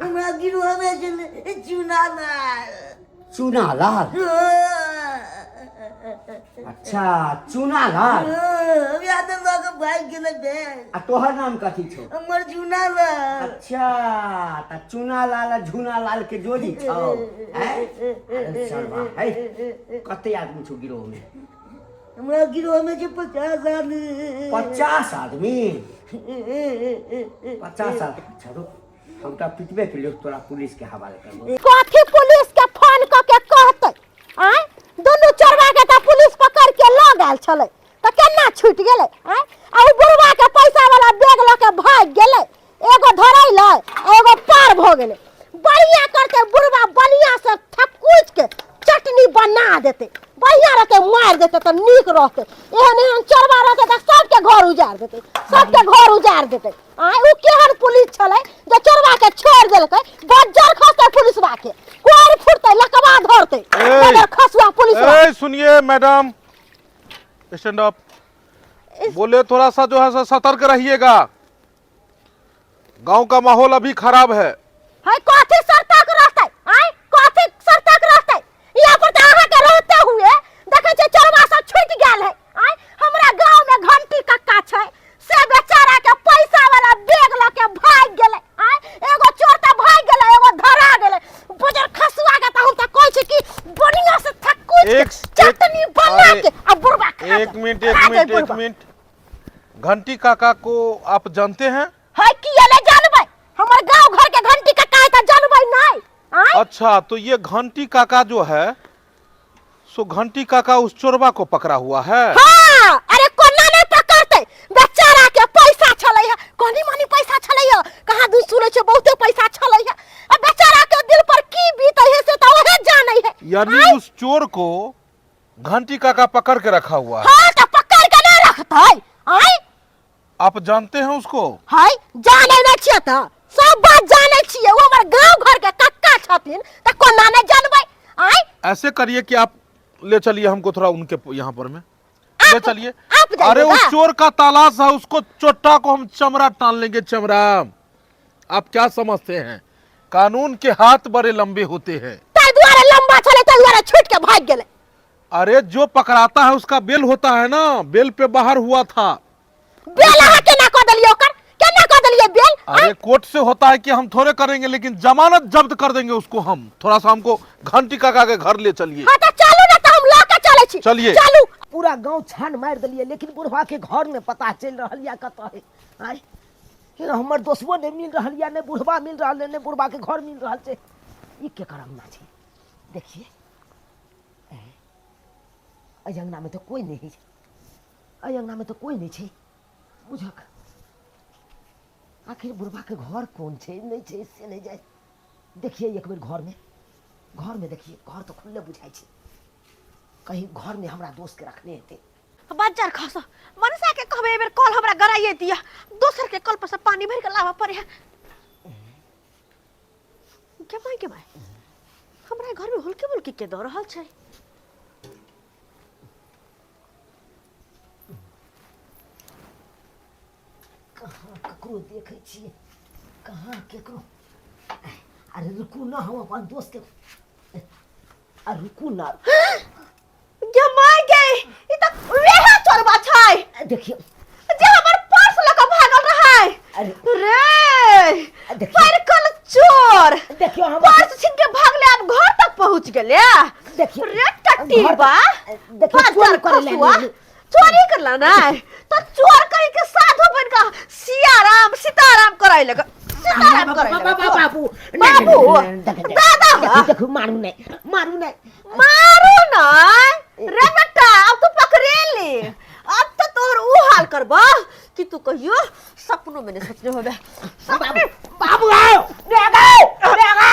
हमरा गिरोह में छलै चूना लाल।
चूना लाल? अच्छा, चूना लाल।
हमरा तऽ लऽ कऽ भागि गेलै बैग।
आ तोहर नाम कथी छौ?
हमर चूना लाल।
अच्छा, तऽ चूना लाल आ झूना लाल के जोड़ी छौ। हैं? अरे सरवा है, कते आदमी छौ गिरोह में?
हमरा गिरोह में छै 50 आदमी।
50 आदमी? 50 आदमी। अच्छा रुक, हम तऽ पिटबे केलियौ, तोरा पुलिस के हवाले करबो।
कथी पुलिस के फोन कऽ के कहतै? आँय, दुनू चोरबा के तऽ पुलिस पकड़ के लऽ गेल छलै तऽ केना छूटि गेलै? आँय, आ ओ बुढ़वा के पैसा वाला बैग लऽ के भागि गेलै। एगो धरैलै आ एगो पार भऽ गेलै। बढ़िया करतै बुढ़वा, बढ़िया से थकुच के चटनी बना देतै, बढ़िया रहतै, मारि देतै तऽ नीक रहतै। एहन एहन चोरबा रहतै तऽ सबके घर उजाड़ि देतै, सबके घर उजाड़ि देतै। आँय, ओ केहन पुलिस छलै जे चोरबा के छोड़ि देलकै? बज्जर खसतै पुलिसवा के, कोर फुटतै, लकवा धरतै
ए!
बज्जर खसुआ पुलिसवा।
ए, सुनिए मैडम, स्टैंड अप। बोले थोड़ा सा जो है सो सतर्क रहिएगा, गांव का माहौल अभी खराब है।
है कथी सतर्क रहतै? आँय, कथी सतर्क रहतै? यहाँ पर तऽ अहाँके रहते हुए देखै छियै चोरबा सब छूटि गेल है। आँय, हमरा गाँव में घंटी कक्का छै से बेचारा के पैसा वाला बैग लऽ के भागि गेलै। आँय, एगो चोर तऽ भागि गेलै, एगो धरा गेलै। बजर खसुआ के तऽ हम तऽ कहै छी कि बढ़िया से थकुच के
एक
चटनी बना
अरे,
के आ बुढ़वा खा
एक
जाए।
मिनट, एक
खा जाए
मिनट, एक
बुढ़वा।
मिनट। घंटी काका को आप जानते हैं?
है किया ले जानबै, हमर गांव घर के घंटी काका है त जानबै नहीं? आय
अच्छा, तो ये घंटी काका जो है, सो घंटी काका उस चोरबा को पकड़ा हुआ है।
हाँ, अरे कोना नहीं पकड़ते, बेचारा के पैसा छलै है, कनी मनी पैसा छलै है, कहाँ दूर सुनै छै बहुते पैसा छलै है। आ बेचारा के दिल पर की बीतै है से तऽ ओहे जानै है।
यानी
आँय?
उस चोर को घंटी काका पकड़ के रखा हुआ है।
हाँ, तऽ पकड़ के नहीं रखतै। आय
आप जानते हैं उसको?
हाय, जानै नहि छियै तऽ सब बात जानै छियै। ओ हमर गांव घर के कक्का छथिन तऽ कोना नहि जानबै? आय
ऐसे करिए कि आप ले चलिए हमको थोड़ा उनके यहाँ पर में ले चलिए।
आप जाइएगा।
अरे उस चोर का तलाश है, उसको चोटा को हम चमड़ा टान लेंगे, चमड़ा। आप क्या समझते हैं, कानून के हाथ बड़े लंबे होते हैं।
ताहि दुआरे लंबा छलै, ताहि दुआरे छूट के भागि गेलै।
अरे जो पकड़ाता है उसका बेल होता है ना, बेल पे बाहर हुआ था।
बेल अहाँ केना कऽ देलियै ओकर? केना कऽ देलियै बेल?
अरे कोर्ट से होता है कि हम थोड़े करेंगे, लेकिन जमानत जब्त कर देंगे उसको हम। थोड़ा सा हमको घंटी काका के घर ले चलिए।
हाँ तऽ चलू ने, तऽ हम लऽ के चलै छी।
चलिए।
चलू।
पूरा गांव छान मारि देलियै, लेकिन बुढ़वा के घर में पता चलि रहल या कतऽ है। आँय, हे, हमर दोसबो नहि मिल रहल या, नहि बुढ़वा मिल रहल है, नहि बुढ़वा के घर मिल रहल छै। ई केकर अंगना छै? देखिए, एहि अंगना में तऽ कोइ नहि है, एहि अंगना में तऽ कोइ नहि छै। बुझक आखिर बुढ़वा के घर कोन छै, नहि छै से नहि जाय। देखिए एक बेर घर में, घर में देखिए, घर तऽ खुलले बुझाइ छै, कहीं घर में हमरा दोस्त के रखने हेतै।
बज्जर खस, मनसा के कहबै एहि बेर कल हमरा गराइए दिया, दोसर के कल पर से पानी भरि के लाबऽ पड़े है। के माय, के माय, हमरा घर में हुलकी बुलकी के दऽ रहल छै?
कहाँ ककरो देखै छियै, कहाँ केकरो? अरे रुकू ना, हम अपन दोस्त के, अरे रुकू ना।
गे माय गे, ई तऽ वेहे चोरबा छै।
देखियौ
जे हमर पर्स लऽ कऽ भागल रहै।
अरे
रे
देखियौ।
परकल चोर,
देखियौ हम
पर्स छीन के भागले, आब घर तक पहुंच गेले।
देखियौ
रे टट्टी बा,
देखियौ चोरी करै लए
खसुआ, चोरी करला नै तो चोर कहीं के साधु बन के सियाराम सीताराम कराय लगा, सीताराम कराय लगा।
बाबू,
बाबू, दादा।
देखू, देखू, मारू नहीं, मारू नहीं।
मारू नै रे बेटा, अब तू पकड़ेली, अब तो तोहर ऊ हाल करबा कि तू कहियो सपनो में नहीं सोचने होबे।
बाबू, बाबू आओ, ले गए, ले गए।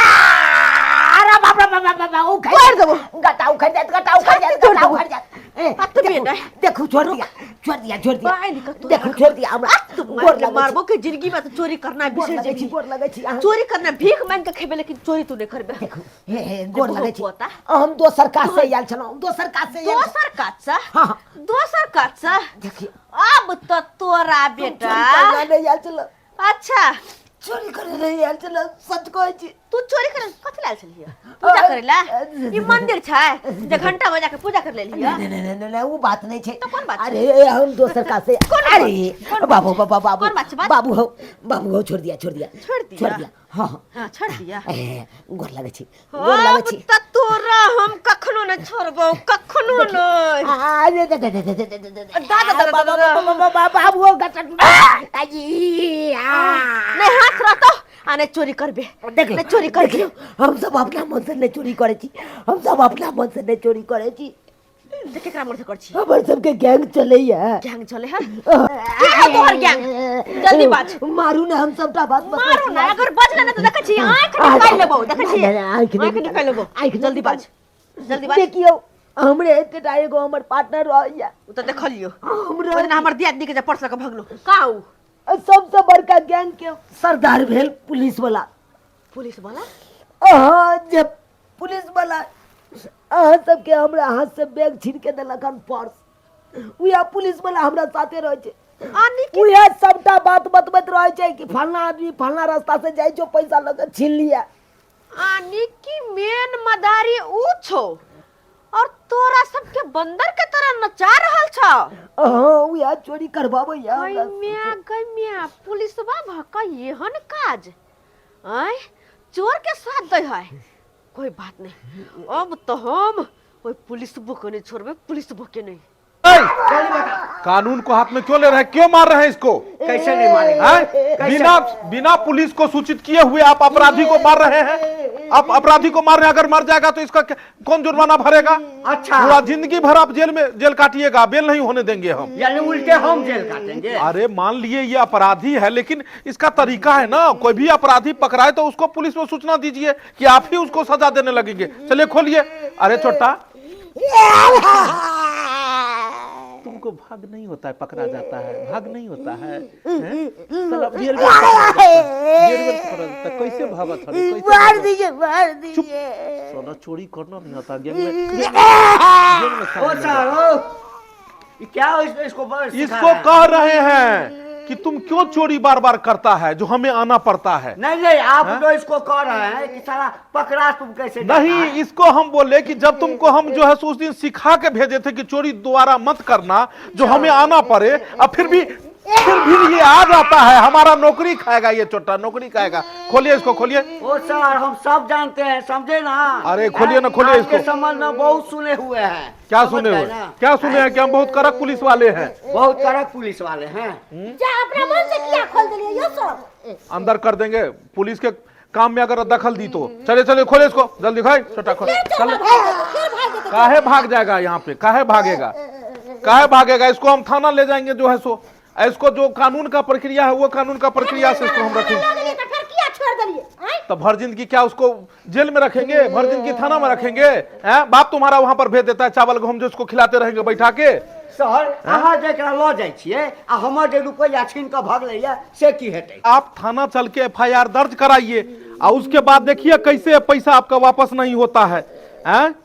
अरे बाप रे बाप बाप बाप, उखड़
तोड़ देबो।
गटा उखड़ जात, गटा उखड़ जात,
तोड़
गटा
देबो।
उखड़ जात। ए,
आ तू
देखू,
बेटा।
देखू, छोड़ दिया, छोड़ दिया, छोड़ दिया।
बाहर निकल तू।
देखू, छोड़ दिया हमरा।
तू
गोर
मार के
लगै छी,
मारबो के जिंदगी में तो चोरी करना
गोर
बिसर
लगै छी,
जेबी।
गोर लगै छी अहाँ।
चोरी करना भीख मांग के खेबे, लेकिन चोरी तू नहीं करबे।
देखू, हे हे, गोर
देखू,
लगै छी।
पोता।
हम दोसर काज से आयल छलहुँ, दोसर काज से आयल।
दोसर काज से?
हाँ, हाँ।
दोसर काज से?
देखियौ।
अब तो तोरा
हम
बेटा
चोरी करना नहीं आयल छलहुँ।
अच्छा,
चोरी करे नहीं आयल छलहुँ, सच कहै छी।
तू चोरी करे कथी लायल छलियै? पूजा करे ला? ई मंदिर छै जे घंटा बजा के पूजा कर लेलियै?
नहीं नहीं नहीं नहीं नहीं, वो बात नहीं छै।
तो कोन बात छै?
अरे हम दोसर का से
कोन बात?
अरे
कोन बात
बाबू
छै?
बाबू बाबू
कोन बात छै, बात?
बाबू हो, बाबू हो, छोड़ दिया, छोड़ दिया।
छोड़ दिया?
छोड़ दिया, हाँ हाँ।
हाँ, छोड़ दिया।
ए, गोर लगै छी, गोर लगै
अब
छी।
त तोरा हम कखनो न छोड़बौ, कखनो नहि।
आ, दे दे दे दे दे दे दे दे।
दादा, दादा,
बाबू,
दादा।
बाबू, बाबू, बाबू, गटा आई, आ।
नहि हाथ रहतो आ नहि चोरी करबे।
देखियौ,
नहि चोरी करबे।
देखियौ, हम सब अपना मन से नहीं चोरी करै छी, हम सब अपना मन से नहीं चोरी करै छी।
तऽ केकरा मन से कर छी?
हमर सबके गैंग चलैया।
गैंग चले है? के है तोहर गैंग? जल्दी बाज।
मारू ना, हम सबटा बात बतबै
मारू
छी।
ना, अगर बजले ना तऽ देखै छी आँखि निकालि लेबौ, देखै छी
नहि, नहि, आँखि नहि
आँखि निकालि लेबौ।
आँखि नहि
जल्दी बाज, जल्दी बाज।
देखियौ, हमरे एतेटा एगो हमर पार्टनर रहैया।
ओ तऽ देखलियौ
हमरा
ओहि दिना हमर दियादनी के जे पर्स लऽ कऽ भगलो का उ?
सबसे बड़का गैंग के सरदार भेल पुलिस वाला।
पुलिस वाला?
अहाँ जे पुलिस वाला अहाँ सबके हमरा हाथ से बैग छीन के देलक हन, पर्स, उएह पुलिस वाला हमरा साथे रहै छै। उएह सबटा बात बतबैत रहै छै कि फलना आदमी फलना रास्ता से जाइ छौ, पैसा लऽ के छीन लिया।
आनी की मेन मदारी ऊ छौ और तोरा सबके बंदर के तरह नचा रहल छौ।
हाँ, उएह चोरी करबाबैया
गई
हमरा।
म्या, गई म्या, पुलिसवा भक एहन काज आय, चोर के साथ दै है। कोई बात नहीं, अब तो हम ओहि पुलिस के नहि छोड़बै, पुलिस के नहि।
कानून को हाथ में क्यों ले रहे हैं? क्यों मार रहे हैं इसको?
कैसे नहीं मारेंगे?
हैं? बिना बिना पुलिस को सूचित किए हुए आप अपराधी को मार रहे हैं। आप अपराधी को मार रहे हैं, अगर मर जाएगा तो इसका कौन जुर्माना भरेगा?
अच्छा।
पूरा जिंदगी भर आप जेल में जेल काटिएगा, बेल नहीं होने देंगे हम।
यानी उल्टे हम जेल काटेंगे।
अरे मान लिए ये अपराधी है, लेकिन इसका तरीका है ना, कोई भी अपराधी पकड़ाए तो उसको पुलिस में सूचना दीजिए कि आप ही उसको सजा देने लगेंगे। चलिए खोलिए। अरे छोटा, तुमको भाग नहीं होता है, पकड़ा जाता है, भाग नहीं होता है, हैं? साला बेर बेर पकड़ा जाता है, बेर बेर पकड़ा जाता है। कैसे भागत हरे, कैसे
मार
भागत?
दीजिए, मार दीजिए।
साला चोरी करना नहीं आता, गैंग में गैंग में
ओ
शामिल हो
सर
जाता।
ओ, ये क्या इसको सिखा
इसको
रहा है?
कह रहे हैं कि तुम क्यों चोरी बार बार करता है, जो हमें आना पड़ता है।
नहीं नहीं, आप
हाँ?
जो इसको कह रहे हैं कि साला पकड़ा तुम कैसे जाता
नहीं
है?
इसको हम बोले कि जब तुमको हम जो है सो उस दिन सिखा के भेजे थे कि चोरी दोबारा मत करना, जो हमें आना पड़े, अब फिर भी ये आ जाता है, हमारा नौकरी खाएगा ये छोटा, नौकरी खाएगा। खोलिए इसको, खोलिए।
ओ सर, हम सब जानते हैं, समझे ना?
अरे खोलिए ना, खोलिए
आपके
इसको।
संबंध में बहुत सुने हुए हैं।
क्या
समझ
सुने
गए
हुए?
ना?
क्या सुने हैं कि हम बहुत कड़क पुलिस वाले हैं?
बहुत कड़क पुलिस वाले हैं।
जा, अपना मन से किया खोल देलिए यो सर?
अंदर कर देंगे पुलिस के काम में अगर दखल दी तो। चले चले, खोले इसको जल्दी, खाए छोटा, खोल।
फिर
चल।
चल भाग देते, फिर भाग देते।
काहे भाग जाएगा यहाँ पे? काहे भागेगा, काहे भागेगा? इसको हम थाना ले जाएंगे जो है सो, इसको जो कानून का प्रक्रिया है वो कानून का प्रक्रिया से इसको हम रखेंगे।
लऽ गेलियै तऽ फेर किया छोड़ देलियै आँय?
तो भर जिंदगी क्या उसको जेल में रखेंगे? भर जिंदगी थाना में रखेंगे? हैं? बाप तुम्हारा वहां पर भेज देता है चावल गेहूं, जो उसको खिलाते रहेंगे बैठा के?
सर, अहाँ जेकरा लऽ जाइ छियै आ हमर जे रुपैआ छीन कऽ भगलैया से की हेतै?
आप थाना चल के एफआईआर दर्ज कराइए और उसके बाद देखिए कैसे पैसा आपका वापस नहीं होता है। हैं?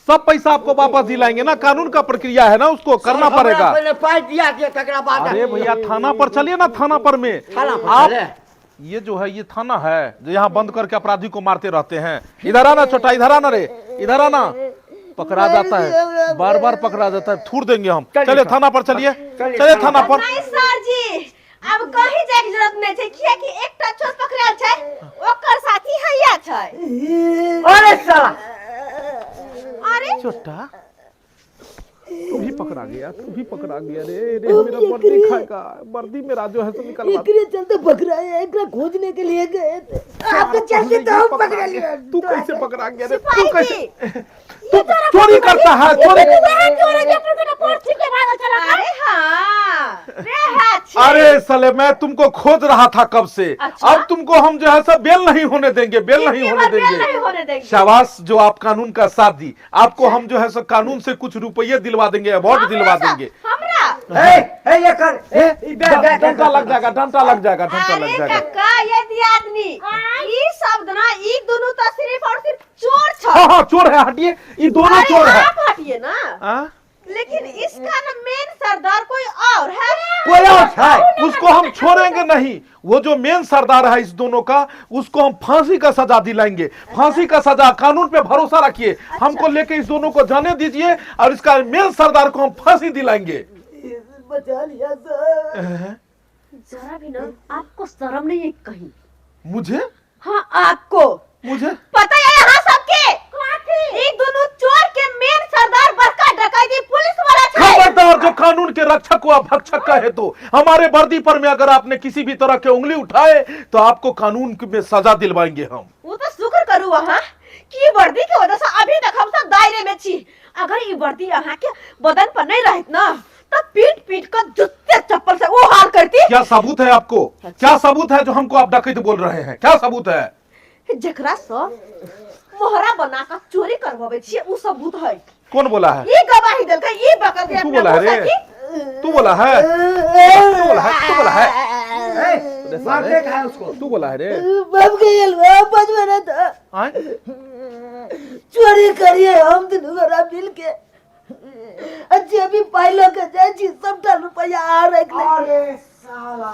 सब पैसा आपको वापस दिलाएंगे ना, कानून का प्रक्रिया है ना, उसको करना
हमरा
पड़ेगा।
पहिले पाइ दिया दिया, तकरा बाद।
अरे भैया, थाना पर चलिए ना, थाना पर में।
थाना पर
आप
चले?
ये जो है ये थाना है जो यहाँ बंद करके अपराधी को मारते रहते हैं। इधर आना छोटा, इधर आना रे, इधर आना। पकड़ा जाता है, बार बार पकड़ा जाता है, थूर देंगे हम।
चलिए
चलिए
सर।
थाना पर चलिए।
चलिए
चलिए
थाना
थाना पर।
नहीं सर जी, अब कहीं जाए के जरूरत नहीं छै, कियाकि एकटा चोर पकड़ायल छै, ओकर साथी हैया छै।
अरे साला!
अरे।
छोटा, तू भी पकड़ा गया, तू भी पकड़ा गया रे रे, मेरा वर्दी खाएगा, वर्दी मेरा जो है सो निकलवा।
एकरे चलते पकड़ाए, एकरा खोजने के लिए गए थे, आपके चलते तो हम पकड़ लिए।
तू कैसे पकड़ा गया रे? तू
सिपाही
कैसे
जी।
तू चोरी करता है, चोरी?
अरे हाँ रे, हाँ छी।
अरे साले, मैं तुमको खोज रहा था कब से।
अच्छा?
अब तुमको हम जो है सब बेल नहीं होने देंगे, बेल नहीं
जिंदगी
होने
भर बेल
देंगे।
नहीं होने देंगे।
शाबाश, जो आप कानून का साथ दी। आपको हम जो है सो कानून से कुछ रुपये दिलवा देंगे, अवार्ड
हमरा
दिलवा
सा-
देंगे।
हमरा
ए ए, ये कर ए ई बैग बैग
डंडा लग जाएगा, डंडा लग जाएगा, डंडा लग
अरे
जाएगा।
काका, ये दियादनी, ई शब्द ना, ई दोनों तो सिर्फ और सिर्फ चोर छ।
हाँ हाँ, चोर है, हटिए, ये दोनों
अरे
चोर है।
आप हटिए ना।
हाँ?
लेकिन इसका ना मेन सरदार कोई और है।
कोई और है।
उसको हम छोड़ेंगे नहीं। वो जो मेन सरदार है इस दोनों का, उसको हम फांसी का सजा दिलाएंगे, फांसी का सजा। कानून पे भरोसा रखिए। हमको लेके इस दोनों को जाने दीजिए और इसका मेन सरदार को हम फांसी दिलाएंगे।
बचा लिया सर।
जरा भी ना आपको शर्म नहीं है कहीं?
मुझे?
हाँ, आपको।
मुझे?
पता है यहाँ सबके, ई दोनों चोर के मेन सरदार बड़का डकैती पुलिस वाला छै।
खबरदार, जो कानून के रक्षक को आप भक्षक कहे तो। हमारे वर्दी पर में अगर आपने किसी भी तरह के उंगली उठाए तो आपको कानून में सजा दिलवाएंगे हम।
वो तो शुक्र करू अहाँ कि वर्दी के वजह से अभी तक हम सब दायरे में छी। अगर ई वर्दी अहाँ के बदन पर नहीं रहत ना तो पीट पीट कर जूते चप्पल से वो हाल करती।
क्या सबूत है आपको? क्या सबूत है जो हमको आप डकैत बोल रहे हैं? क्या सबूत है?
जेकरा से मोहरा बना कर चोरी करवावे छियै, उ सबूत है।
कौन बोला है?
ई गवाही देलकै, ई बकल
तू बोला है रे? तू बोला है, तू बोला है, तू बोला है?
ए, मार देखा है उसको।
तू बोला है रे?
बाप के बचपन था।
आय?
चोरी करिए हम दुनू गोरा मिल के, जे भी पाइ लऽ के जाइ छी सबटा रुपैआ आ राखि लै।
अरे साला!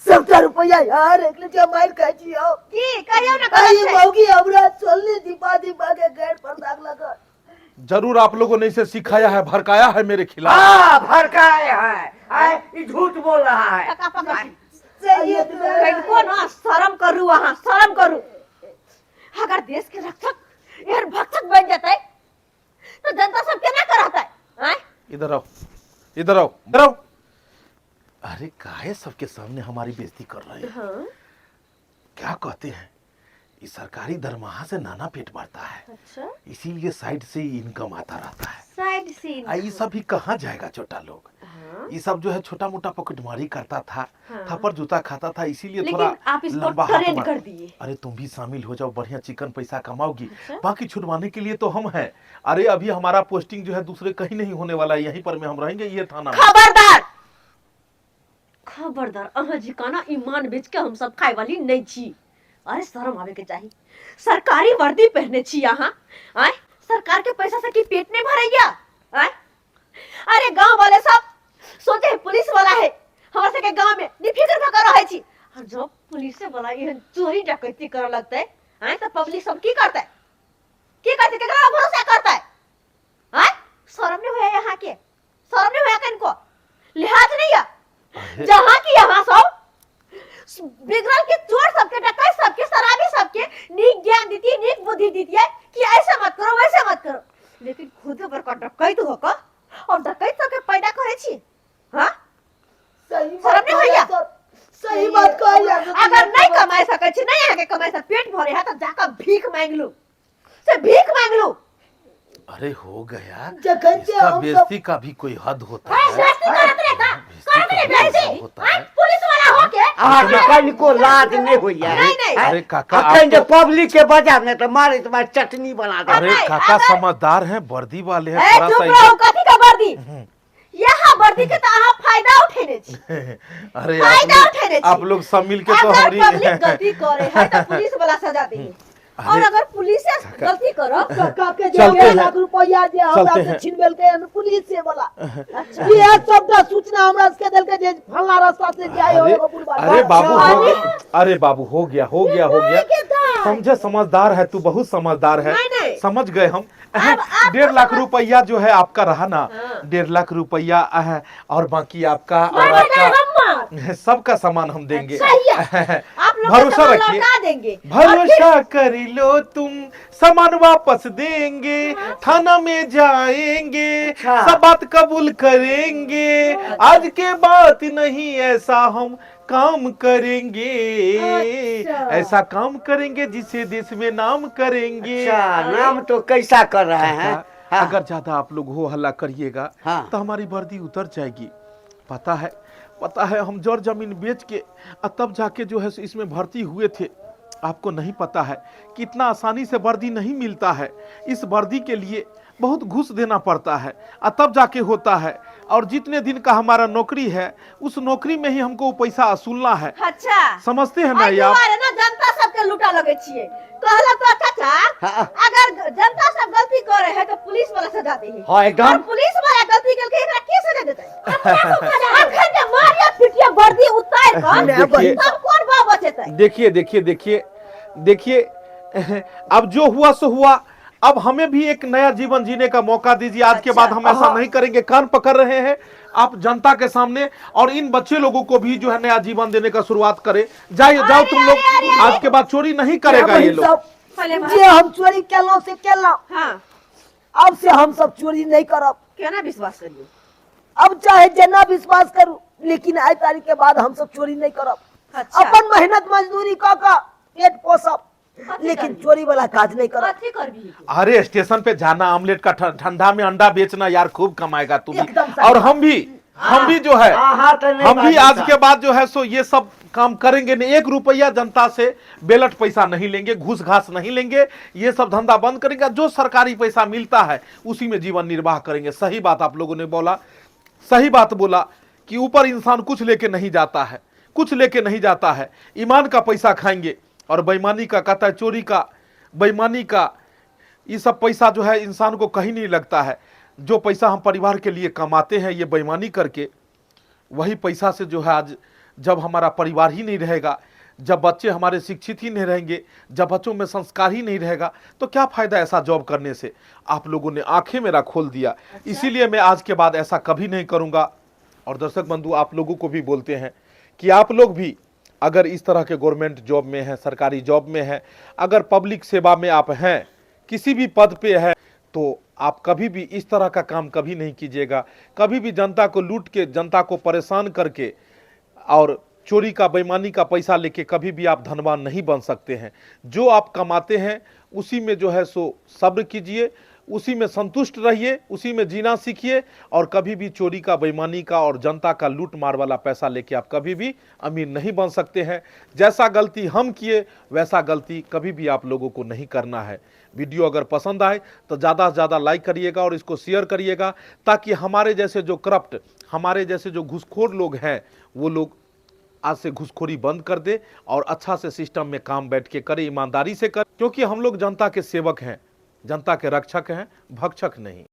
सबटा रुपैआ यहाँ राखि लै छी, हम मारि खाइ छी हम।
की कहियौ ना,
आई
गलत छै?
मौगी हमरा चलने दीपा दीपा के गैर पर दाग लगा।
जरूर आप लोगों ने इसे सिखाया है, भड़काया है मेरे खिलाफ।
हाँ, भड़काए है। आए, ये झूठ बोल रहा है।
काका, पकड़।
सही।
कनिको ना शर्म करू अहाँ, शर्म करू। अगर देश के रक्षक एहन भक्षक बन जेतै तो जनता
इधर आओ, इधर आओ, इधर आओ। अरे काहे सबके सामने हमारी बेइज्जती कर रहे हैं?
हाँ।
क्या कहते हैं, इस सरकारी दरमाहा से नाना पेट भरता है।
अच्छा।
इसीलिए साइड से ही इनकम आता रहता है।
साइड से।
आ ये सब भी कहाँ जाएगा छोटा लोग?
हाँ।
ये सब जो है छोटा मोटा पॉकेटमारी करता था,
हाँ।
थप्पड़ जूता खाता था, इसीलिए
लेकिन
थोड़ा
आप इसको
लंबा हाथ
ट्रेंड
मार-
कर दिए।
अरे तुम भी शामिल हो जाओ, बढ़िया चिकन पैसा कमाओगी।
अच्छा।
बाकी छुड़वाने के लिए तो हम हैं। अरे अभी हमारा पोस्टिंग जो है दूसरे कहीं नहीं होने वाला है, यहीं पर में हम रहेंगे, ये थाना में।
खबरदार, खबरदार, अहाँ जी काना ईमान बेच के हम सब खाए वाली नहीं छी। अरे शर्म आवे के चाही, सरकारी वर्दी पहने छी अहाँ, आय सरकार के पैसा से की पेट नहीं भरैया? आय अरे गांव वाले सब सोचे है पुलिस वाला है, हमरा सबके गांव में निफिक्र भऽ के रहै छी, और जब पुलिस वाला एहन चोरी डकैती करऽ लगतै, आय तऽ पब्लिक सब की करतै? की करतै? केकरा भरोसा करतै? आय शर्म नहीं होया यहाँ के? शर्म नहीं होया कनको? लिहाज नहीं है?
अरे
जहाँ की यहाँ सब बिगड़ल के चोर सबके, डकैत सबके, शराबी सबके नीक ज्ञान देती, नीक बुद्धि देती है कि ऐसा मत करो, वैसे मत करो, लेकिन खुद बड़का डकैत होकर और डकैत सबके पैदा करे छी। हाँ,
सही
शर्म
बात
नहीं होइया?
कहलियै सर, सही बात कहलियै।
अगर नहीं कमाए सकै छी, नहीं अहाँके कमाए से पेट भरे है, तऽ जाकऽ भीख मांगि लू, से भीख मांगि लू।
अरे हो गया,
जखन से
इसका
हम सब
बेइज्जती का भी कोई हद होता
है,
है।
बेइज्जती करत रहे का?
बेइज्जती
करत रहे
का भी कोई
बेइज्जती?
हद होता है।
पुलिस वाला हो के?
अहाँके कनिको लाज नहि होइया?
नहीं, नहीं।
अरे काका,
अखन
आप
जे पब्लिक के बजाब ने तऽ मारैत मार चटनी बना देब।
अरे
नहीं,
काका
अगर-
समझदार हैं, वर्दी वाले हैं,
ए
थोड़ा
चुप
सा
रहू, कथी का वर्दी? यहाँ वर्दी के तऽ अहाँ फायदा उठेने छी।
अरे आप
फायदा
लोग,
उठेने छी।
आप लोग सब मिल के तो
अगर पब्लिक
हमारी
गलती करे है तऽ पुलिस वाला सजा दे, और
अरे
अगर पुलिस से गलती करो
काका के जे
चलते
1.5
हैं।
लाख रुपया जे हमरा
चलते
से
हैं।
छीन लेलकै हन पुलिस से वाला, इहे सबटा सूचना हमरा सबके देलकै जे फलना रास्ता से जाय हो
अरे
एगो बुढ़बा।
अरे बाबू हो गया, अरे बाबू हो गया, हो गया, हो गया। समझे, समझदार है तू, बहुत समझदार है।
नहीं, नहीं।
समझ गए हम।
आप
1.5 लाख रुपया जो है आपका रहा ना,
हाँ।
1.5 लाख रुपया है, और बाकी आपका और
नहीं, नहीं,
आपका
हम
सबका सामान हम देंगे।
सही है। आप लोग का
भरोसा
सामान
रखिए।
लौटा देंगे।
भरोसा कर लो तुम, सामान वापस देंगे, थाना में जाएंगे,
अच्छा।
सब बात कबूल करेंगे, आज के बाद नहीं ऐसा हम काम करेंगे।
अच्छा।
ऐसा काम करेंगे जिसे देश में नाम करेंगे।
अच्छा, नाम तो कैसा कर रहे हैं?
काका,
हाँ।
अगर ज्यादा आप लोग हो हल्ला करिएगा
हाँ।
तो हमारी वर्दी उतर जाएगी। पता है, पता है, हम जर जमीन बेच के और तब जाके जो है सो इसमें भर्ती हुए थे। आपको नहीं पता है कि इतना आसानी से वर्दी नहीं मिलता है। इस वर्दी के लिए बहुत घूस देना पड़ता है और तब जाके होता है, और जितने दिन का हमारा नौकरी है उस नौकरी में ही हमको वो पैसा वसूलना है।
अच्छा।
समझते हैं ना
एहि
ये आप?
दुआरे ना जनता सबके लूटा लगे छियै। कहलक तो चाचा,
हाँ।
अगर जनता सब गलती करे है तो पुलिस वाला सजा दे है।
हाँ, एकदम।
और पुलिस वाला गलती करके एकरा के सजा देतै? अखन जे मारिया पिटिया वर्दी उतार कऽ
देखिए।
तब कोन बा बचेतै?
देखिए, देखिए, देखिए, देखिए, अब जो हुआ सो हुआ। अब हमें भी एक नया जीवन जीने का मौका दीजिए। आज के बाद हम ऐसा नहीं करेंगे, कान पकड़ रहे हैं आप जनता के सामने, और इन बच्चे लोगों को भी जो है नया जीवन देने का शुरुआत करें। जाइए, जाओ तुम लोग, आज के बाद चोरी नहीं करेगा ये लोग।
सब जे हम चोरी केलहुँ से केलहुँ।
हाँ।
अब से हम सब चोरी नहीं करब।
केना विश्वास करियौ?
अब चाहे जेना विश्वास करू, लेकिन आइ तारीख के बाद हम सब चोरी नहीं करब।
अच्छा।
अपन मेहनत मजदूरी कऽ कऽ पेट पोसब,
कथी
लेकिन
करबी?
चोरी वाला काज नहीं करब।
कथी करबी?
अरे स्टेशन पे जाना, आमलेट का ठंडा में अंडा बेचना, यार खूब कमाएगा तू भी।
एकदम सही।
और हम भी जो है,
हाँ, तो नहीं
हम भी
बाजू
आज
साहब।
के बाद जो है सो ये सब काम करेंगे नहीं। 1 रुपया जनता से बेलट पैसा नहीं लेंगे, घूस घास नहीं लेंगे, ये सब धंधा बंद करेंगे। जो सरकारी पैसा मिलता है उसी में जीवन निर्वाह करेंगे। सही बात आप लोगों ने बोला, सही बात बोला कि ऊपर इंसान कुछ लेके नहीं जाता है, कुछ लेके नहीं जाता है। ईमान का पैसा खाएंगे और बेईमानी का, कहता है चोरी का, बेईमानी का, ये सब पैसा जो है इंसान को कहीं नहीं लगता है। जो पैसा हम परिवार के लिए कमाते हैं ये बेईमानी करके, वही पैसा से जो है आज जब हमारा परिवार ही नहीं रहेगा, जब बच्चे हमारे शिक्षित ही नहीं रहेंगे, जब बच्चों में संस्कार ही नहीं रहेगा, तो क्या फ़ायदा ऐसा जॉब करने से? आप लोगों ने आंखें मेरा खोल दिया। इसीलिए मैं आज के बाद ऐसा कभी नहीं करूँगा। और दर्शक बंधु, आप लोगों को भी बोलते हैं कि आप लोग भी अगर इस तरह के गवर्नमेंट जॉब में हैं, सरकारी जॉब में हैं, अगर पब्लिक सेवा में आप हैं, किसी भी पद पे हैं, तो आप कभी भी इस तरह का काम कभी नहीं कीजिएगा। कभी भी जनता को लूट के, जनता को परेशान करके और चोरी का, बेईमानी का पैसा लेके कभी भी आप धनवान नहीं बन सकते हैं। जो आप कमाते हैं उसी में जो है सो सब्र कीजिए, उसी में संतुष्ट रहिए, उसी में जीना सीखिए और कभी भी चोरी का, बेईमानी का और जनता का लूट मार वाला पैसा लेके आप कभी भी अमीर नहीं बन सकते हैं। जैसा गलती हम किए वैसा गलती कभी भी आप लोगों को नहीं करना है। वीडियो अगर पसंद आए तो ज़्यादा से ज़्यादा लाइक करिएगा और इसको शेयर करिएगा, ताकि हमारे जैसे जो करप्ट, हमारे जैसे जो घुसखोर लोग हैं वो लोग आज से घुसखोरी बंद कर दे और अच्छा से सिस्टम में काम बैठ के करे, ईमानदारी से करे, क्योंकि हम लोग जनता के सेवक हैं, जनता के रक्षक हैं, भक्षक नहीं।